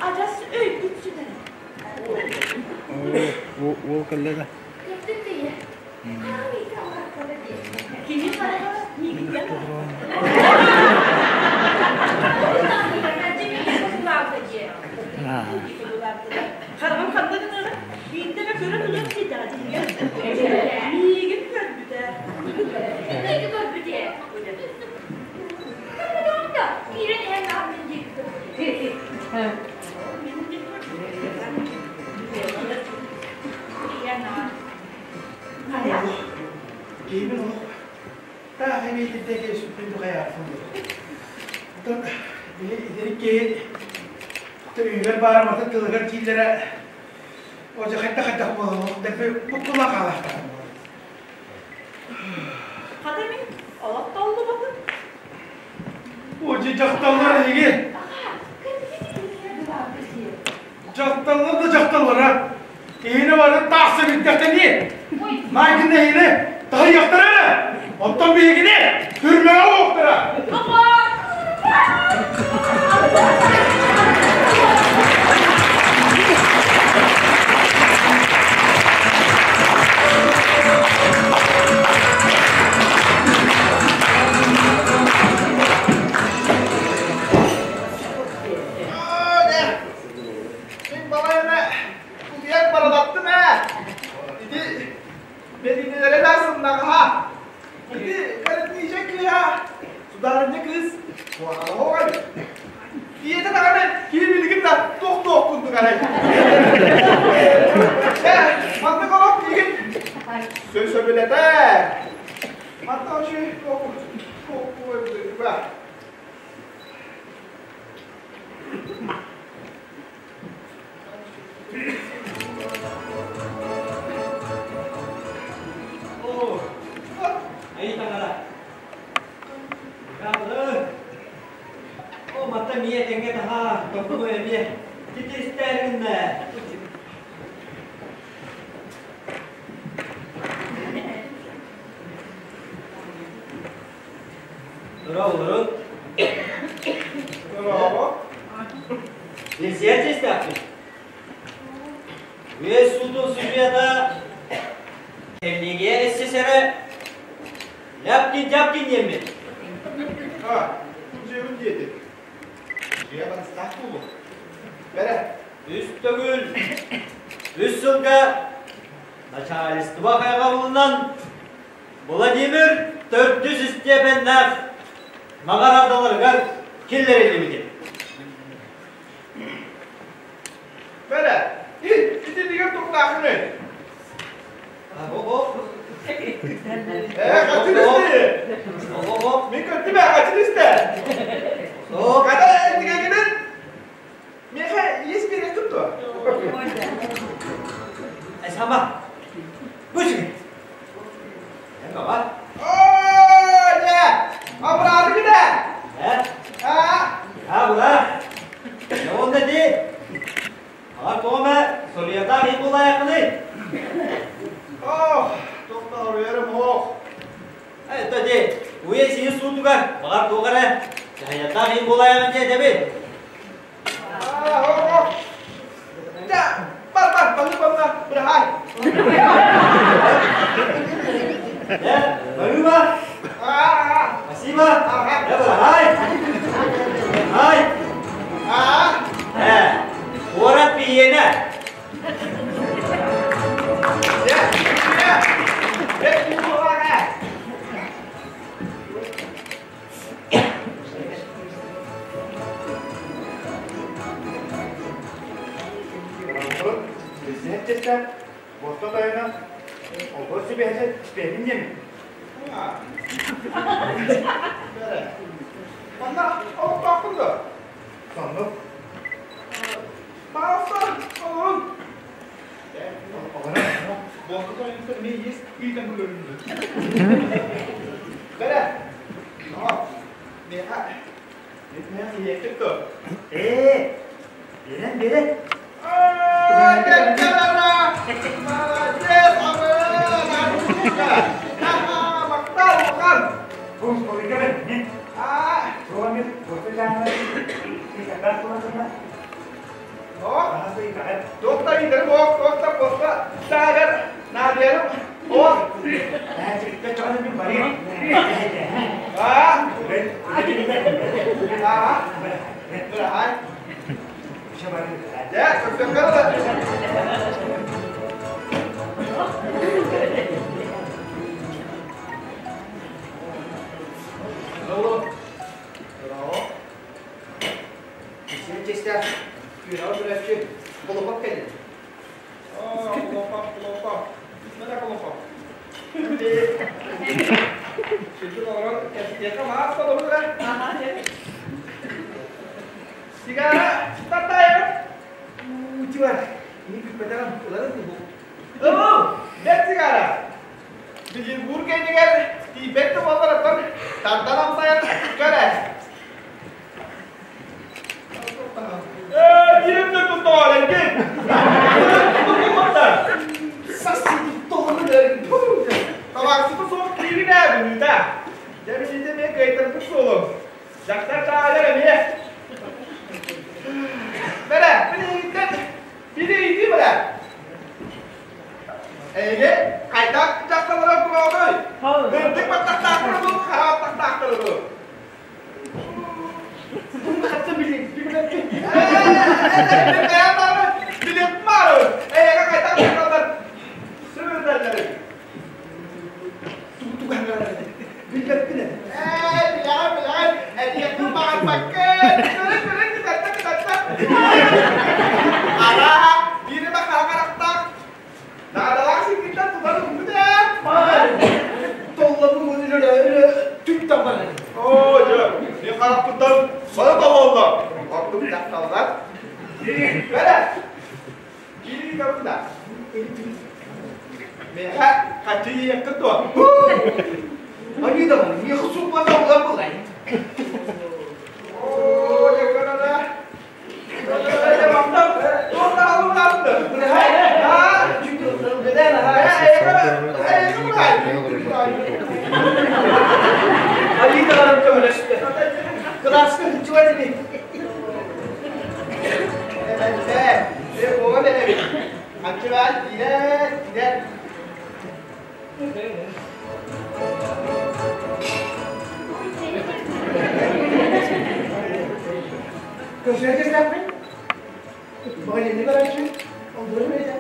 Адьас өйбүт сүтэр. Уол кэллэ да. Кини хараҕа миигиттэн Хараҕым ханна гыныаҕа? Биирдэ эмэ көрөн ылыах диэтэҕэ дии. Миигин көрбүтэ. Миигин көрбүтэ. Киирэн иһэн мин диэки Киһибин олох таах эмиэтирдэки сүппүн духайааппын Оттон итирик киһи өйүгэр баар матын тылыгар дииллэрэ одьа хайдах хайдах буолуох дэлби буккуллан хаалаахтаах. мин олох толлубаппын. О, дьахталлар эһиги. Дьахталлар да дьахталлара. Киһини бары тахса билдэхтэни. Майгын эһини таһыйахтара эрэ. Оттон биһигини түрмэҕэ уохтара. Мин балайына утуйан баралаттым ээ. Ити бэтинэлэрэ да сымнаҕаһа. Ити кэрэтиичэ кыыһа судаарынньа кыыс куһаҕана эбит. Ийэтэ даҕаны киһи билигин да туох-туох курдук арай. Ээ, маннык олох миигин сөбүлэтэр. Манна үчүгэй туох туох Оо, айыы таҥара. Михаил, о, матта миэ тэҥҥэ таһаа, тохтуу эмиэ. Титистэриннэ. Дорооболорун. Дорообо. Билсиэн чэстээхпит. Үөс суутун судьуйата кэллиэгийэ эссесэрэ Ляпкин-Дяпкин диэммит. А, судьуйабын диэтик. Судьуйа барыстаах буолуо. Бэрэ. Үс төгүл үс сылга начальство хайҕабылынан Владимир төрдүс истиэпэннээх наҕараадаларыгар киллэриллибитин. Бэрэ, итиннигэр туохтаахыный? Ээ, хаччын истэ! Мин көрдүм ээ, хаччын истэ! Хата, этигэгинин миэхэ иэс биэрэ туттуо. Сама, бу Эн баҕар. Оо, дьэ, абыраатыгыт ээ? Э? Аа? Аа, була. Дьэ, уонна ди. Аҕар тоҕо эмэ соруйардаах иһин буолаайаххыный? Ох, туох да соруйарым суох. Э, то ди, уйа сиһин суутугар, баҕар туох эрэ дьаһайардаах иһин буолаайаҕын диэ этэбин. Аа, ох, ох. Дьэ, бар, бар, банны банна, быраһаай. Дьэ, барыба. Аа, Спасибо. Ага. Дьэ, быраһаай. Ай. Аа. Э, куорат биһиэнэ. Дьэ, дьэ, бэт буолуоҕа ээ. Президент честэ, Босто тойоно, олбор сибэһэ испэһин диэми. Манна олохтоохпун дуо? Соннук. Баалса, олорун. Олорун. Босто тойонуттан эмиэ иэс ыйтан көрөрүн. Бэрэ. Миэхэ иһиэххит дуо? Ээ, берен, берен. Молодец, Мактал, мактал! Бу столика бен, не? Суомит, босто чаанна, исакар туlasына. Доктор итерим, ок, доктор босто саагар, наадыйарым, ок. А? А? Быраһаай. Дьэ, көрсөххө да. Браво. Сен честях, күнәу күрәччү, Колопок кэллин. Оо, Колопок, Колопок. Мына Колопок. Сүрдүк олорон кэпсэтиэххэ маас толору эрэ. Сигара тартаайар. Уутивар, ини бүппэтэҕим, ыларын дуу. Ылыл, бэрт сигара. Петербург кэннигэр тиийбэт да буоллар. Тардан амсайан көр ээ. Ээ, биирим да туттаҕар эргин. Табаарсыта суох киирин ээ бүлүүтэ. Дьэ билиитэ эмиэ кыайтарбыт суолум. Дьахтар таайар эмиэ. Бэрэ, билииттэн билиити бэрэ. Эйиги хайдах дьахталлара куроҕуй? Бырдык баттахтаахтары дуу, хара баттахтаахтары дуу? Оо, дьэ, мин харахпыттан сара талаллар. Ордук дьахталлар. Бэрэ, киирии көрүн да. Миэхэ хаччы ийэккэ дуо? Они да, миэхэ суппата була булай. Оо, дьэ көрөрө. Алиналарым көмөлөстө. Кылааска сылдьыбат ини. Көрсүһэ Баҕайыны көрөөччү, олдуру бэйдэ.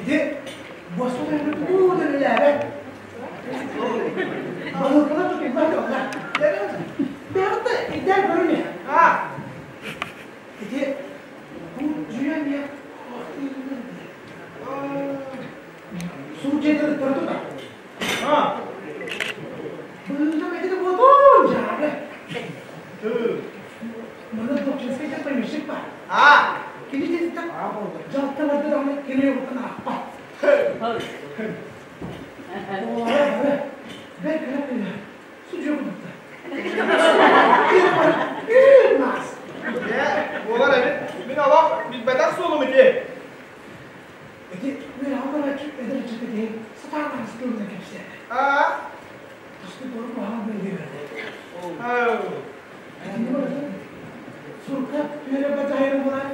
Ити босхо тугу да үлэлээбэт. Баһылкалар тутуйбат дьоннор. Бэйэҕит да ирдээн көрүҥ ээ. Ити бу дьүөн ийэ Суут дьиэтэ ыттара тута. Быыһа бэйэтэ буотун дьаабы. Манна Добчинскай диэн помещик баар. Кини дьиэтиттэн дьалта барда даҕаны кини угуттан аахпат. Оҕолоро бэрт кыра кыыһа судьуйа курдуктар. Маас. Буолар эбит. Мин олох билбэтэх суолум ити. Ити үөрэҕи барааччы эдэр ыччат киһи сатаан таҥастыырынан кэпсээтэ. Тасты туора куһаҕан бэлиэлэрдэ. Итини барытын сурукка түһэрэ дьаһайар буолар.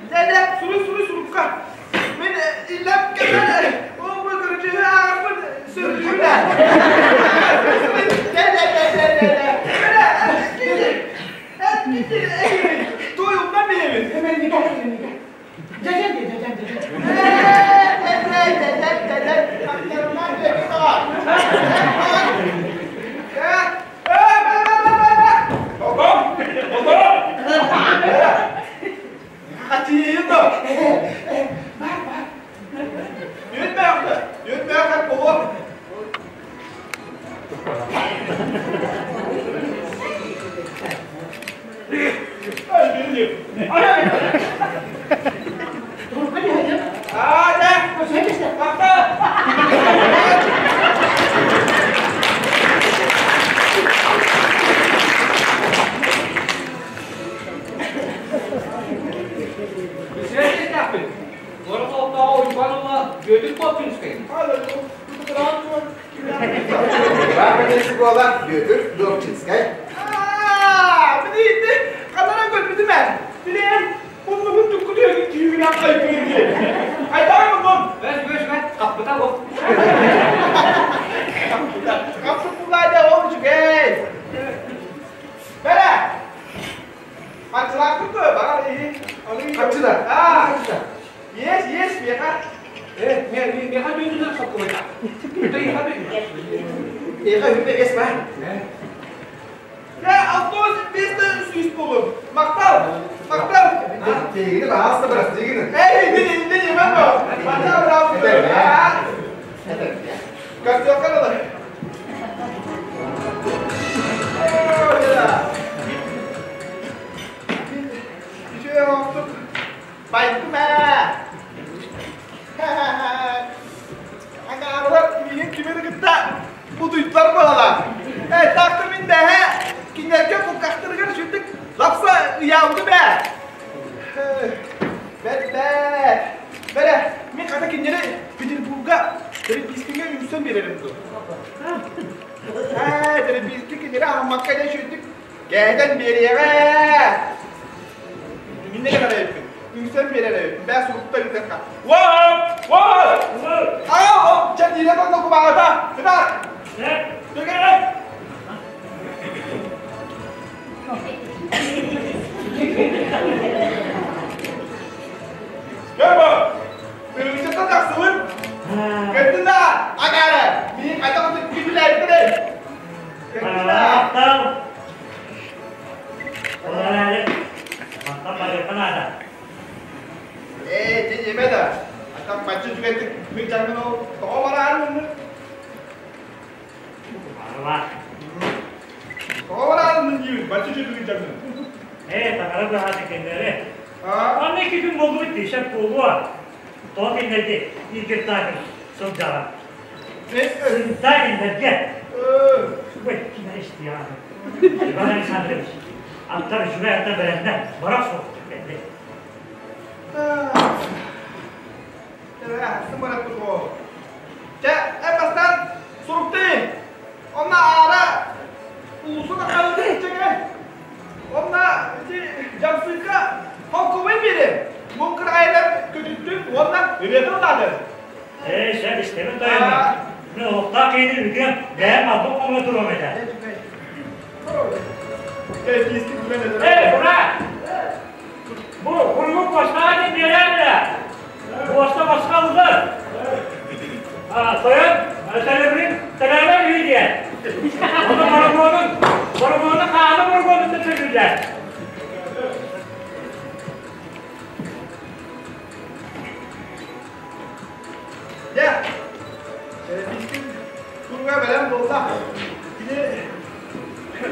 Дэ, суруй, суруй сурукка. Мин иллэм кэмэр ол бу көрүдьүһү ааҕарбын сөбүлүүбүн. Дэ, дэ, дэ, дэ, дэ, дэ. Туй умнан биһэбин. Эмэриника, эмэриника. Дьэдьэн диэ, дьэдьэн, дьэдьэн. Бар, бар. Турукка түһэйдим. Көрсүһэ түстэ. Буола Бүөтүр Добчинскай. Есть, есть, меха. Меха Эйиэхэ үһү бэс баар. Дьэ, автобус биэстэ сүүс буолуо. Махтал! Махтал! Тиигини баһаалыста бырастыы гын. Эй, ини нимэн бо. Манна браво. Көрсүөххэ дылы. Үчүгэй оҥостук байбытым ээ. Аҥаарылар миигин кимин кытта бутуйдулар буолала. Ээ, так мин дэһэ кинилэргэ кулгахтарыгар сүрдүк лапса ыйаабытым ээ. Бэрт бэрт. Бэрэ, мин хата кинилэри Петербурга Теребискиҥэ үҥсэн биэрэрим дуо? Ээ, Теребиски кинилэри аһаммакка дэ сүрдүк кээтэн биэриэҕэ. Минне кэлэр эбиппин. Үҥсэн биэрэр эбиппин. Бээ сурукта ыытыахха. Уоп! Уоп! Аа, чэ, диирэ тонно кубаҕата. Кытаат! Түгэрэ! Көрбө! Үрүҥчэттэн тахсыбыт. Көрдүн да, агаара, миин хайдах күтүлээбиттэрэй? Көрдүн да. Махтал. Ол эрээри, мантан барыахха наада. Ээ, дьэ, дьиэмэ да. Аттан бачча үчүгэйдик мин дьаҥмын ол тоҕо бараарын муннун? Барылаах. Тоҕо бараарын мун диибин, бачча үчүгэйдик дьаҥмын. Ээ, таҥара быһаата кэннэри. Аны икки күн буолбут дии, сөп буолуо. Тоҕо кинилэргэ Игорь сылдьаҕын? Сылдьа кинилэргэ. Ой, ким истиэҕэ. Иван Александрович, аттар үчүгэй аттар бэлэмнэ, барах суох кэлли. Чэ, эн бастаан суруктыы. Онно аара улуусун акаалыты чэҥэ. Онно ити дьамсыыкка холкубай биэри. Муҥ кыраайынан көтүттүн уонна ырыатын ылаатын. Ээ, сөп истэбин тойоно. Мин олохтоох киһини үтүөм, бэйэм албын хоҥҥо туруом этэ. Эй, кура! Бу куругу почтаҕа диэн биэрээр эрэ. Буоста босхо ыллар. Тойон төлөбүрүн төлөөбөр үһү диэн. Ону борогуонун, борогуону хааны борогуонуттан төлүүллэр. Дьэ, биискин куруга бэлэм буолла. Кини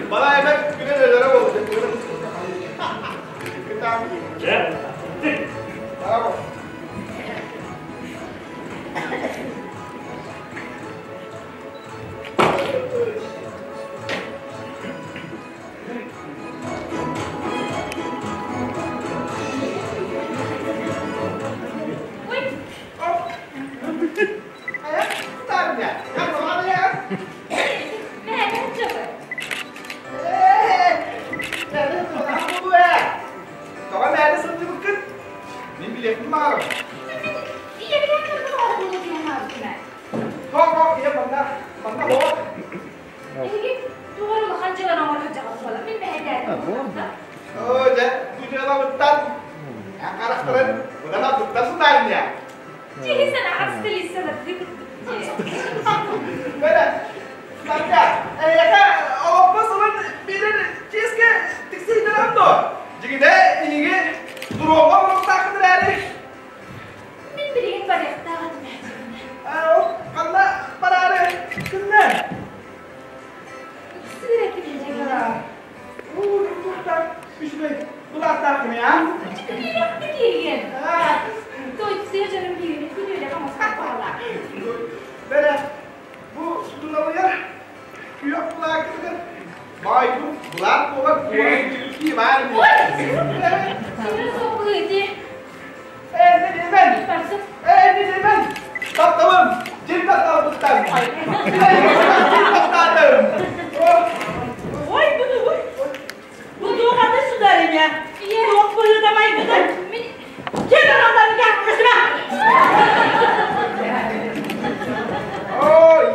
балай эмэ күнэн өлөрө буолла. Кытаан. Дьэ, Браво. Ой, мээнэ дьылы. Тоҕо мээнэ сылдьыбыккын? Мин билиэхпин баҕарабын. Ийэбинэн кыргын оҕолуу диэн хаалбытым ээ. Тоҕо ийэ манна манна оҕо. Эһиги туох эрэ улахан дьыаланы оҥоро сылдьаҕыт буолан мин мэһэйдээтим буолла. Оо, дьэ, бу дьыалабыттан эн харахтарын быдан туттар сытаарынньа. Киһи санаҕар стилиссалардыы курдук дии. Бэрэ, Сарга, эйиэхэ олоппос сылын биэрэр чиэскэ тиксиһиннэрэҕин дуо? Дьиҥинэ, эйиги туруоҥҥа оҥоруохтааххын эрээри. Мин билигин барыахтаах этим ээ. Ол ханна бараары гынна? Сыыр этим дьиҥинэ. Уу, туохтаах үчүгэй былааттаах кими, а? Үөрэхтик киирген. Тойцуя дьонум биирини күнүүлэх оҥостор баҕалаах. Бэрэ, бу туналыйар күөх былааккытыгар баайбын былаат буолар куорат баар Ой! Сирин соҕуһу ити. Ээ, мен, Барсып. ээ, мен, тапталым, дьин тапталбыттан. Дьин таптаатым. Ой, бу тугуй? Бу туох аты сударыня? Туох быһыыта майгыта? Мин Ким аналларга көсүмэ? Ой,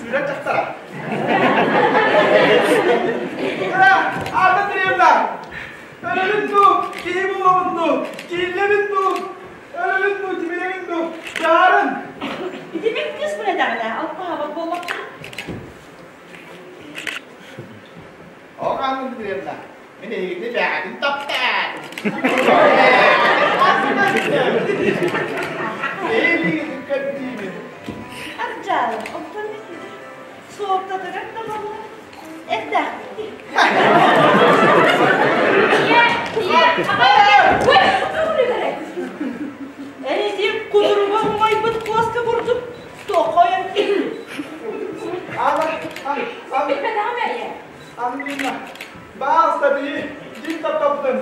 сүрэ дьахтара. Кыра, Анна Андреевна, өлөбүн дуу, киһи буолабын дуу, кииллэбин дуу, өлөбүн дуу, тимирэбин дуу, дьаарын. Ити мин кыыс билэтэҕинэ, алтаһабат буоллахпына. Суох, Анна Дмитриевна, мин эһигини бэҕэтин таптаатым. Эйигин көрдүүбүн. Ардьаал, оттон суолтатыгар да буолла. Эрдээхпит дии. Ийэ, ийэ, аҕа, Эн ити кутуруга умайбыт куоска курдук тохойон Ана, ана, Билбэтэҕим ээ. Анна, баалста бии, дьин таптаппытын.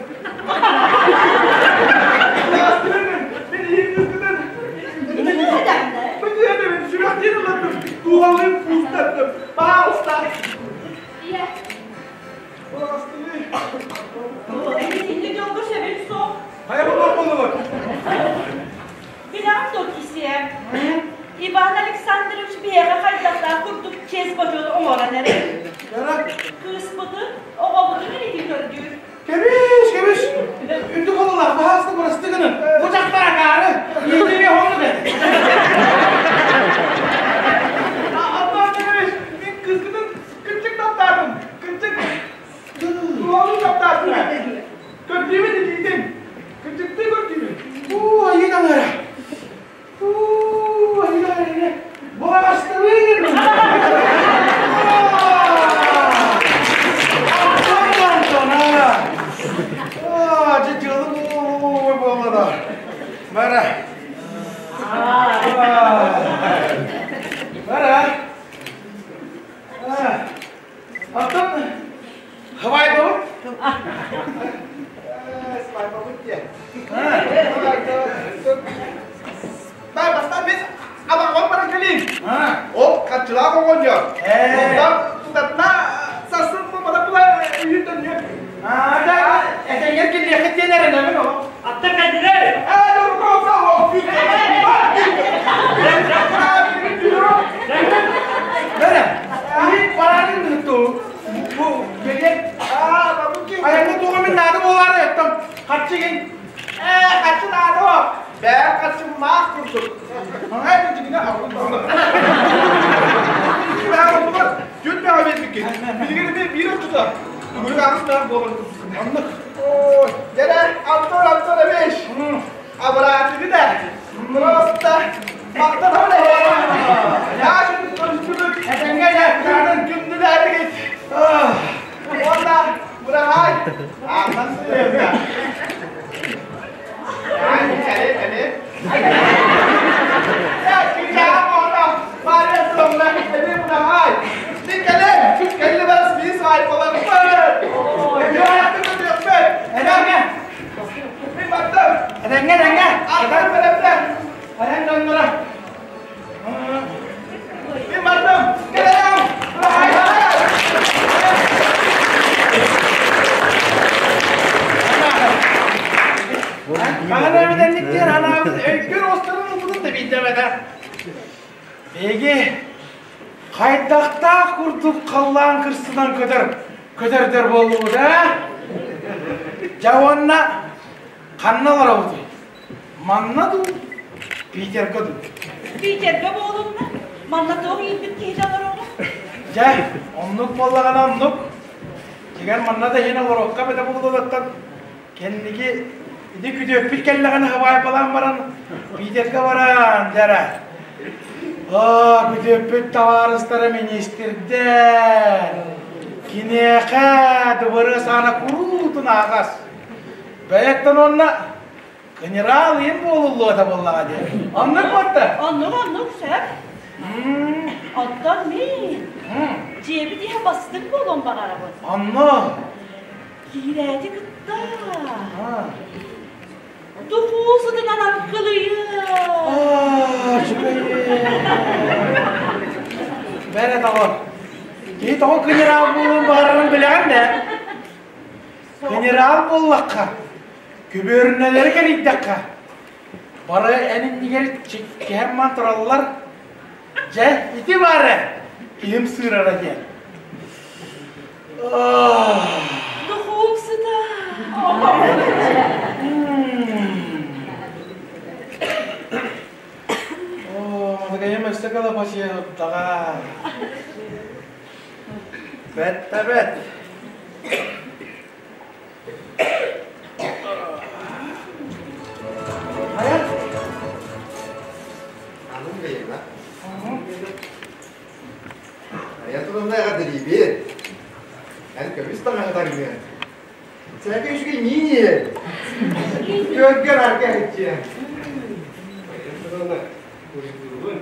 Баастырын, мин иһим үскүтүн. Бүтүөтүбүн, сүрэхтиин ылаттым, дууһалыын куустаттым. Баалста. Ийэ. Баастыры. Итинник дьолго сөбүн суох. Хайа булуох буоллугут? Билэҕин дуо, кисиэ? Иван Александрович биһиэхэ хайдахтаах курдук чиэс-бочуот оҥорон эрэр. Кыыспытын, оҕобутун илии көрдүүр. Кэбис, кэбис! Үрдүк олулаах, баһааста бырасты гынын. Бу дьахтар акаары, ийэтири хоҥнук эт. Антон Петрович, мин кыыскытын кырдьык таптаатым. Кырдьык Туолун таптаатым. Көрдүүбүн илиитин. Кырдьыктыы көрдүүбүн. Уу, айыы таҥара. Уу, айыы таҥара. Буһаҕастабыын. Антон Антона. Аа, дьэ дьыалым буолла да. Бара. Бара. Оттон хабайбабыт? Свайбабыт диэн. Бай, бастаан мин абаҕабар баран кэлиим. Ол харчылаах оҕонньор. Онтон тутатына сарсын буолбата була үйүн төннүөм. Да, этэҥҥэр киллиэххит диэн эрэнэбин ол. Аттан кэлдилэр. Ээ, Бэрэ, иһит барарын ту бу бэлиэт айаҥҥа туоҕа мин наада буолаары оттон харчы гин Ээ, харчы наада о. Бэйэм харчым маах курдук. Ай, бу дьигинэ аҕалым даҕаны. Түн бэҕэ биэрбиккин. Билигин эмиэ биир оччото. Бүгүн аҕыс бэҕэ буолан. Оннук. Ой, дьэрэ, Антон Антонович. Абыраатыгы да, просто махтанабын эһээ. Яшин көрүстүбүт. Этэҥҥэ дьэ, кытаатын. Күндүлээтигит. Уонна быраһаай. Аатан сыһыарда. Ай, кэле, кэле. Я, кичаа оно, Мария Антоновна, эбии быраһаай. Мин кэлем, кэлли барас бии свайпаларбыт. Эбии Этэҥҥэ. Мин бардым. Этэҥҥэ, этэҥҥэ. Аттар бэлэмнэ. Айан дьонноро. Мин бардым. Кэлэм. Хаһан эбитэнник диэн анаабыт өйгөр остарын ылбытын да биирдэмэтэ. Биһиги хайдахтаах курдук халлаан кырсынан көтөр көтөрдөр буоллубут ээ? Дьэ уонна ханна олоробутуй? Манна дуу, Питерга дуу? Питергэ буолунна. Манна туох ииппит киһитэ олороҕун? Дьэ, оннук буоллаҕына оннук. Дьиҥэр манна да иһин олоруохха эбитэ буолуоттан Кэнники ити күтүөппүт кэллэҕинэ хабаайбалаан баран Питергэ баран дьэ Аа, күтүөппүт табаарыстара министрдэр. Киниэхэ дыбарыас аана куруутун аһаҕас. Бэйэттэн уонна генерал им буолуллуо этэ буоллаҕа диэн. Оннук буотта? Оннук, оннук, сөп. Оттон мин дьиэбит иһэ бастыҥ буолуон баҕарабын. Онно Киирээти кытта духуу сытынан аргылыйыа. Бэрэ тоҕо. Киһи тоҕо генерал буолуон баҕарарын билэҕин да? Генерал буоллахха, күбүөрүнэлэри кэрийдэххэ, бары эн иннигэр чиккиһэн ман тураллар. Дьэ, ити баара киһим сыырара диэн. Духуум сыта. Оо, мадагайым өссө кылапачыйа турдаҕа. Бэт да бэт. Хайа? Анын бэйэна. Айа турунна эҕэрдэлиибин. Эн көмүс таҥаһы таҥныан. Сээкэ үчүгэй миин иһэр. Көргөр арга иһиччиэ. Айа турунна уйгуурун.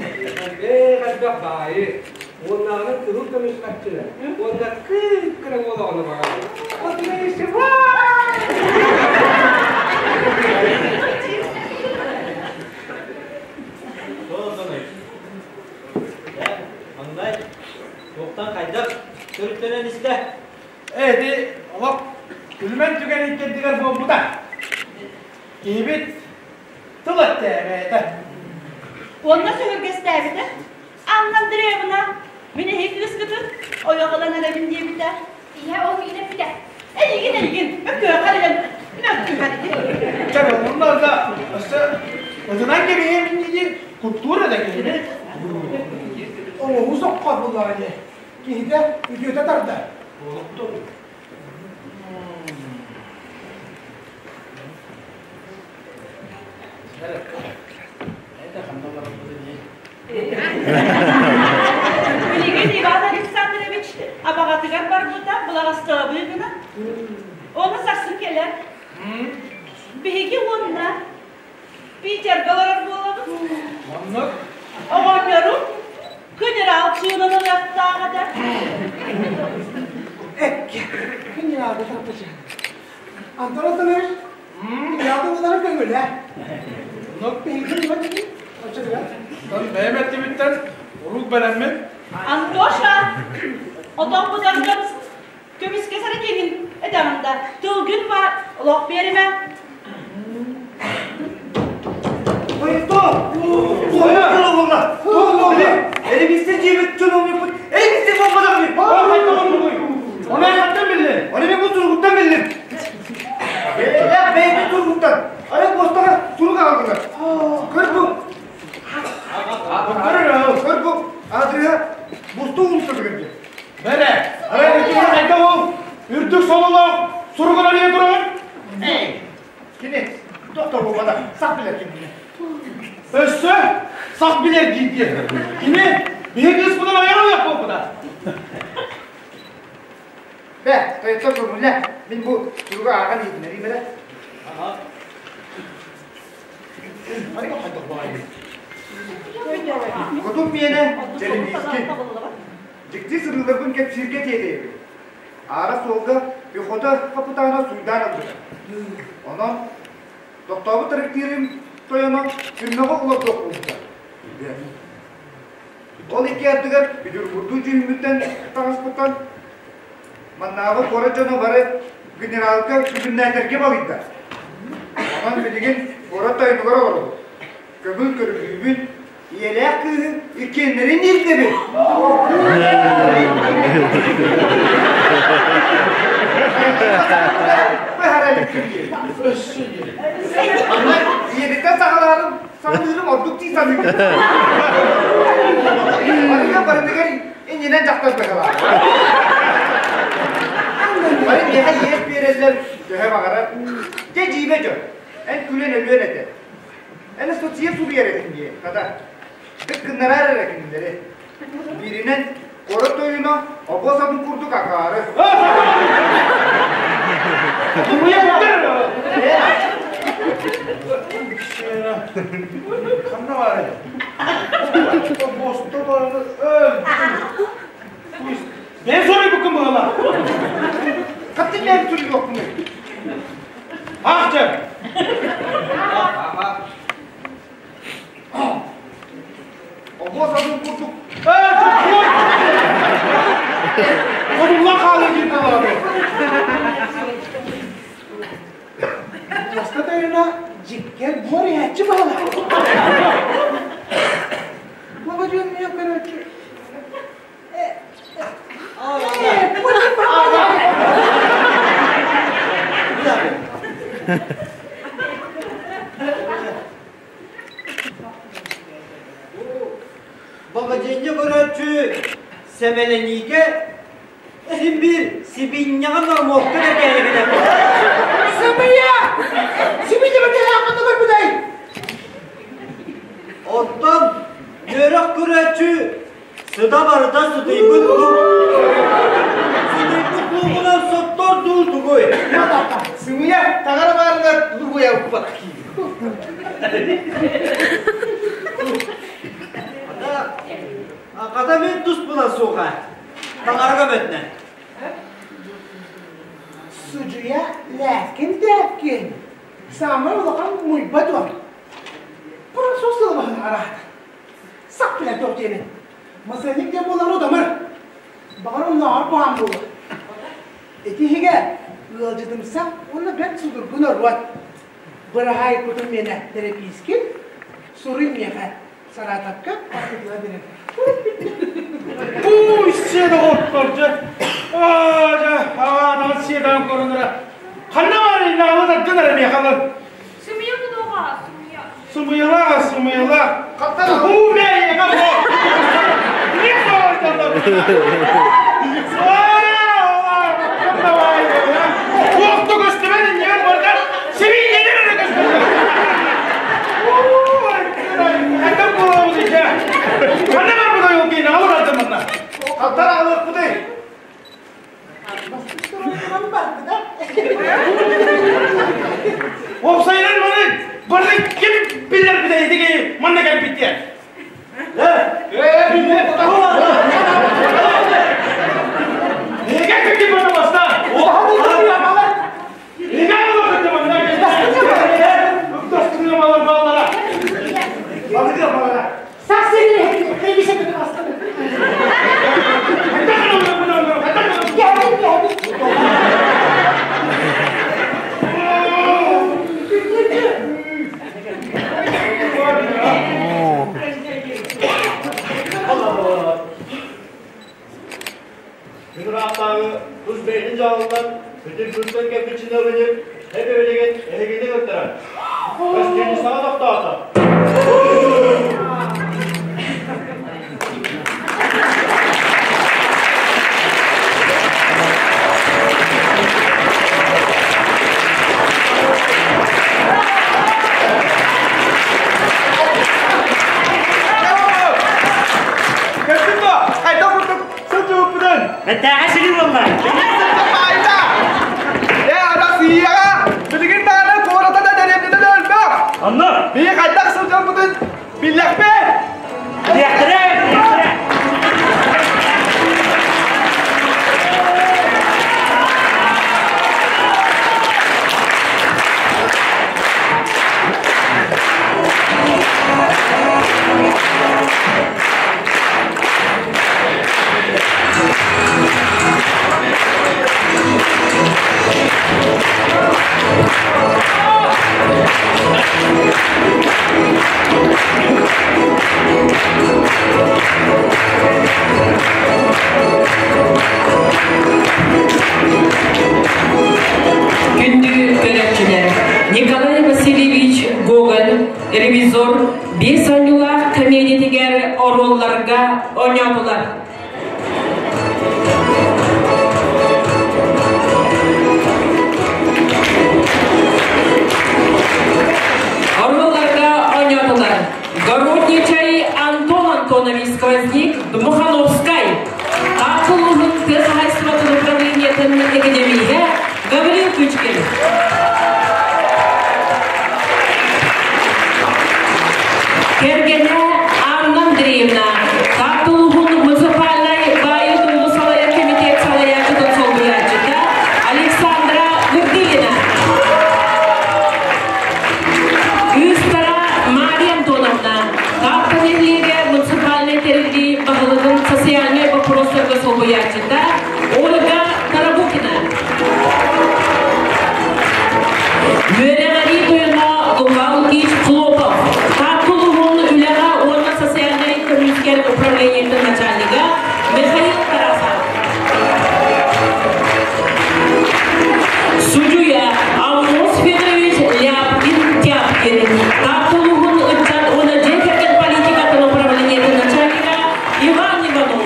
Элбэх элбэх баайы, уоннааҕы кыһыл көмүс харчыны, уонна кыып-кыра уол оҕону баҕарабын. Отуна еще Маҥнай туохтан хайдах төрүттэнэн истэ? Эти олох күлүмэн түгэн иккэрдигэр буолбута. Киһибит тыл эттээбэтэ. Уонна сөһүргэстээбитэ. Анна Андреевна, мин эһиги кыыскытын ойох ылан эрэбин диэбитэ. Ийэ ол миинэ бүтэ. Эйигин, эйигин, мөккүөхэр илэн мөккүһэр ити. Чэ, онно да өссө ытынан кэбиһиэмин дии куттуур да киһини. Оҥоһуу соххор буллаҕа дии. Киһитэ үтүөтэ тарда. Билигин Иван Александрович абаҕатыгар барбыта былаҕастаабыы гына. Ону сарсын кэлэр. Биһиги уонна Питерга олорор буолабыт. Оннук. Оҕонньорум генерал чыынын ылыахтаах этэ. Экке, генералга тарпача. Антон Антонович, генералга ылары көҥүлэ. Оннук. Биһиги ылбат оччотугар. Бэйэм эттибиттэн урук бэлэммит. Антоша, отон бутаргын көмүскэ саракиҥин этэҕин да, тылгын баар, олох биэримэ. Ой, Туох буолла? Туох буолла? Элибисте дьиэбит дьон олуйбут. Элибисте буолбатах ми? Оны хаттан биллин? Оны мен бу суругуттан биллим. Бэйэ бэйэтин суругуттан. Аны постаҕа сурук аҕалдылар. Көр бу. Көр бу. Адрыга бусту улуста бүгүн. Бэрэ. Арай итини хайда ол үрдүк сололоох суругун арыйа туран? Эй, кини доктор буолбатах, сах билэр кинини. Өссө сах билэр диир. Кини биһи кыыспытын айар ойох буолбута. Бэ, тойоттор көҥүллэ. Мин бу суругу ааҕан иһитиннэриим эрэ. Хотун миэнэ Чэлимиискин. Дьикти сырыыларбын кэпсииргэ тиэтэйэбин. Аара суолга пехота хапытаана суйдаан ылбыта. Онон тохтообут трактирым тойоно түрмэҕэ олордуох буолбута. Ол икки ардыгар Петербурдуу дьүһүммүттэн таҕыспыттан маннааҕы куорат дьоно бары генералга күбүннээтэргэ балыйда. Онон билигин куорат тойонугар олоробут. Көҥүл көрүлүүбүн, ийэлээх кыыһы иккиэннэрин ирдэбин. Ийэбиттэн саҕалаарым, саҕалыырым ордук дии саныыбын. Барыга барытыгар иннинэн дьахтар быһалаах. Бары миэхэ иэс биэрэллэр, төһө баҕарар. Дьэ дьиибэ дьон, эн күлэн өлүөн этэ. Эн ыстатыйа суруйар этиҥ дии, хата. Дык гыннараар эрэ кинилэри. Бииринэн, куорат тойуна обуос атын курдук акаары. Ханна баарый? Босто бараны Мен суруйбуккун быһыла. Хаттын мен суруйуохпун. Ах дьэ. Обуос атын курдук. Ээ, чугуй! Одулла хаалар диэн буолаады. Хаста тойоно дьиккэр буор иһээччи баһыла. Баба дьон миэ көрөөччү. Баҕадьынньа көрөөччү сэмэлэниигэ Син биир сибиинньэҕэ нормуокка бэргээһигинэ. Сымыйа! Сибиинньэ бэргээһэххин көрбүтэй! Оттон үөрэх көрөөччү сыта барыта сытыйбыт луук. Сытыйбыт луугунан соттор дуу тугуй? Сымыйа таҥара баарыгар лугуйа укпат Хата мин туспунан суоха. Таҥара көмөтүнэн. Судьуйа лээкин-дээккин. Саамай улахан муйба дуо? Француз тылыбаһын араата. Сак билэр туох диэнин. Масыанньык диэн буолар удамыр. Баҕар оннооҕор куһаҕан буолуо. Ити иһигэр ыалдьытымсах уонна бэрт судургу норуот. Быраһаай кутун миэнэ тэрэпиискин, суруй миэхэ Саратовка аттытыла берем. Пусть все доҕоттор дьэ. Аа дьэ, аҕаатаҕын сиэдэҕин көрөн эрэ. Ханна баар иннэҕэ тардын эрэ миэхэ ылын. Сымыйа будуоҕа, сымыйа. Сымыйалаах, сымыйалаах. Хуу бэйэҕэ боо. Не Туохта көстүбэт иннигэр барда сибиинньэлэр эрэ көстүбэт. Хайдах буолабыт ичэ? Ханна барбытай ол киһини алырардым манна. Хантан аҕалыахпытый? Уопсайынан маны бары ким билэр билэр ити манна кэлбит диэн. Күн ыраахтааҕы тус бэйэтин дьаһалынан Петербургтан кэлбит чиновник эп-эбилигин эһигини ыҥыртарар. Гостиницаҕа тохтоото. Көрдүн дуо? Хайдах курдук сылдьыбыппытын? Бэттээхэ сири буолла. Майда! Э, Арассыыйаҕа билигин даҕаны куората да дэриэбинэтэ да өлбөх. Онно. Биһи хайдах сылдьарбытын биллэхпит. Билиэхтэрэ, билиэхтэрэ. Күндү көрөөччүлэр, Николай Васильевич Гоголь, ревизор, биэс оонньуулаах комедиятыгар оруолларга оонньоотулар. Оруолларга оонньоотулар Городничай Антон Антонович Сквозник Дмухановскай, Таатта улууһун тыа хаһаайыстыбатын управлениетын экэдэмииһэ Гаврил Кычкин. Кэргэнэ Анна Андреевна, Таатта улууһун муниципальнай баайы-дуолу салайар кэмитиэт салайааччытын солбуйааччыта Александра Вырдылина. Кыыстара Мария Антоновна, Таатта нэһилиэгэ муниципальнай тэриллии баһылыгын социальнай боппуруостарга солбуйааччыта Ольга Тарабукина. Үөрэҕирии тойоно Лука Лукич Хлопов, Таатта улууһун үлэҕэ уонна социальнай көмүскэл управлениетын начальнига Михаил Тарасов. Судьуйа Аммос Федорович Ляпкин-Тяпкин, Таатта улууһун ыччат уонна дьиэ кэргэн политикатын управлениетын начальнига Иван Иванов.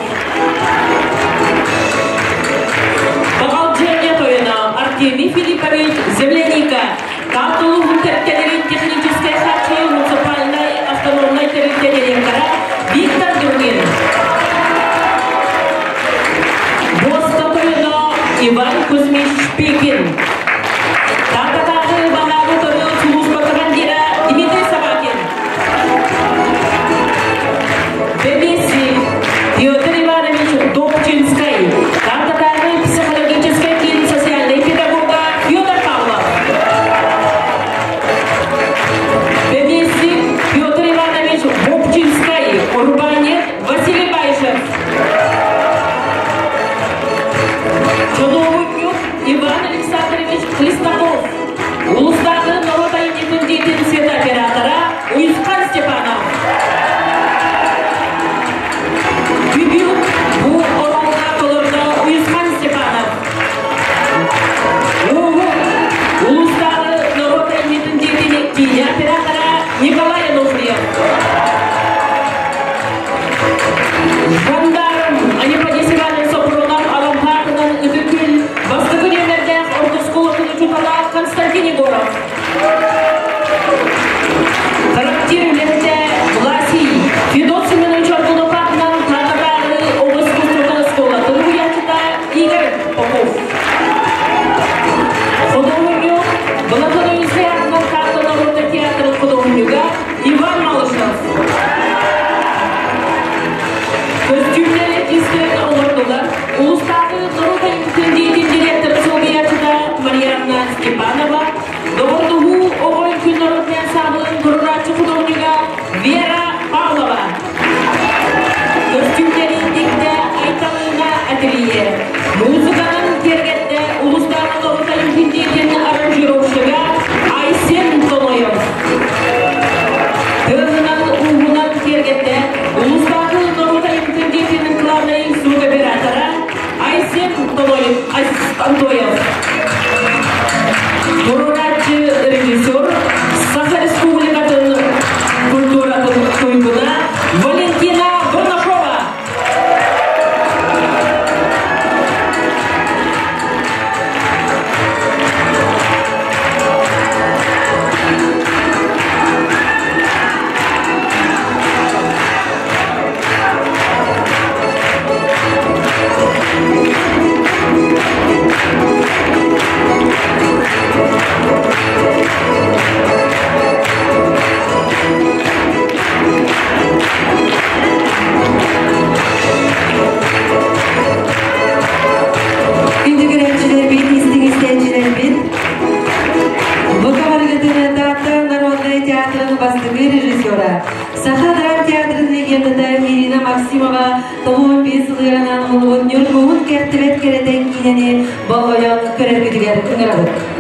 Иван Кузьмич Шпекин. Тааттатааҕы баһаары утары сулууспа командира Дмитрий Собакин. Бэбиэсси Петр Иванович Добчинскай. Тааттатааҕы психологическай киин социальнай педагога Федор Павлов. Бэбиэсси Петр Иванович Бобчинскай, урбаанньыт Василий Баишев. Чунуобунньук Иван Александрович Хлестаков. Улуустааҕы норуот айымньытын дьиэтин светооператора Уйусхан Степанов. Бүгүн бу оруолга толордо Уйусхан Степанов. Ууһук улуустааҕы норуот айымньытын дьиэтин киинэ оператора Николай Ануфриев. Жандарм Аниподис Иванович Сопрунов Алампаатынан Ытык Күл бастакы нүөмэрдээх орто оскуолатын учуутала Константин Егоров. Трактир үлэһитэ Власий Федот Семенович Аргунов аатынан Таататааҕы оҕо искусствотын оскуолатын уһуйааччыта Игорь Попов. Худуоһунньук Былатон Ойуунскай аатынан Таатта норуотта театрын худуоһунньуга Иван Малышев. Көстүүмнэри истэрин олордулар. Улуустааҕы норуот айымньытын дьиэтин директора солбуйааччыта Марианна Степанова, доҕордоһуу оҕо үҥкүү норуотун ансаамбылын туруорааччы худуоһунньуга Вера Павлова. Көстүүмнэри тиктэ Айталыына ателье. Музыканан киэргэттэ улуустааҕы норуот айымньытын дьиэтин аранжировщига Айсен Тоноев. Тыаһынан, ууһунан киэргэттэ улуустааҕы норуот айымньытын дьиэтин главнай звукооператора Айсен Тоноев, Антоев. Туруорааччы режиссер Саха Республикатын культуратын туйгуна Валентина Бурнашова. Күндү көрөөччүлэрбит, истиҥ истээччилэрбит, бу кабарыгытын Таатта народнай театрын бастакы режиссера, Саха драм театрын легендата Ирина Максимова 95 сылыгар муннубут Ньургуһун кэртибэт кэрэтэ киинэни болҕойон көрөргүтүгэр ыҥырабыт.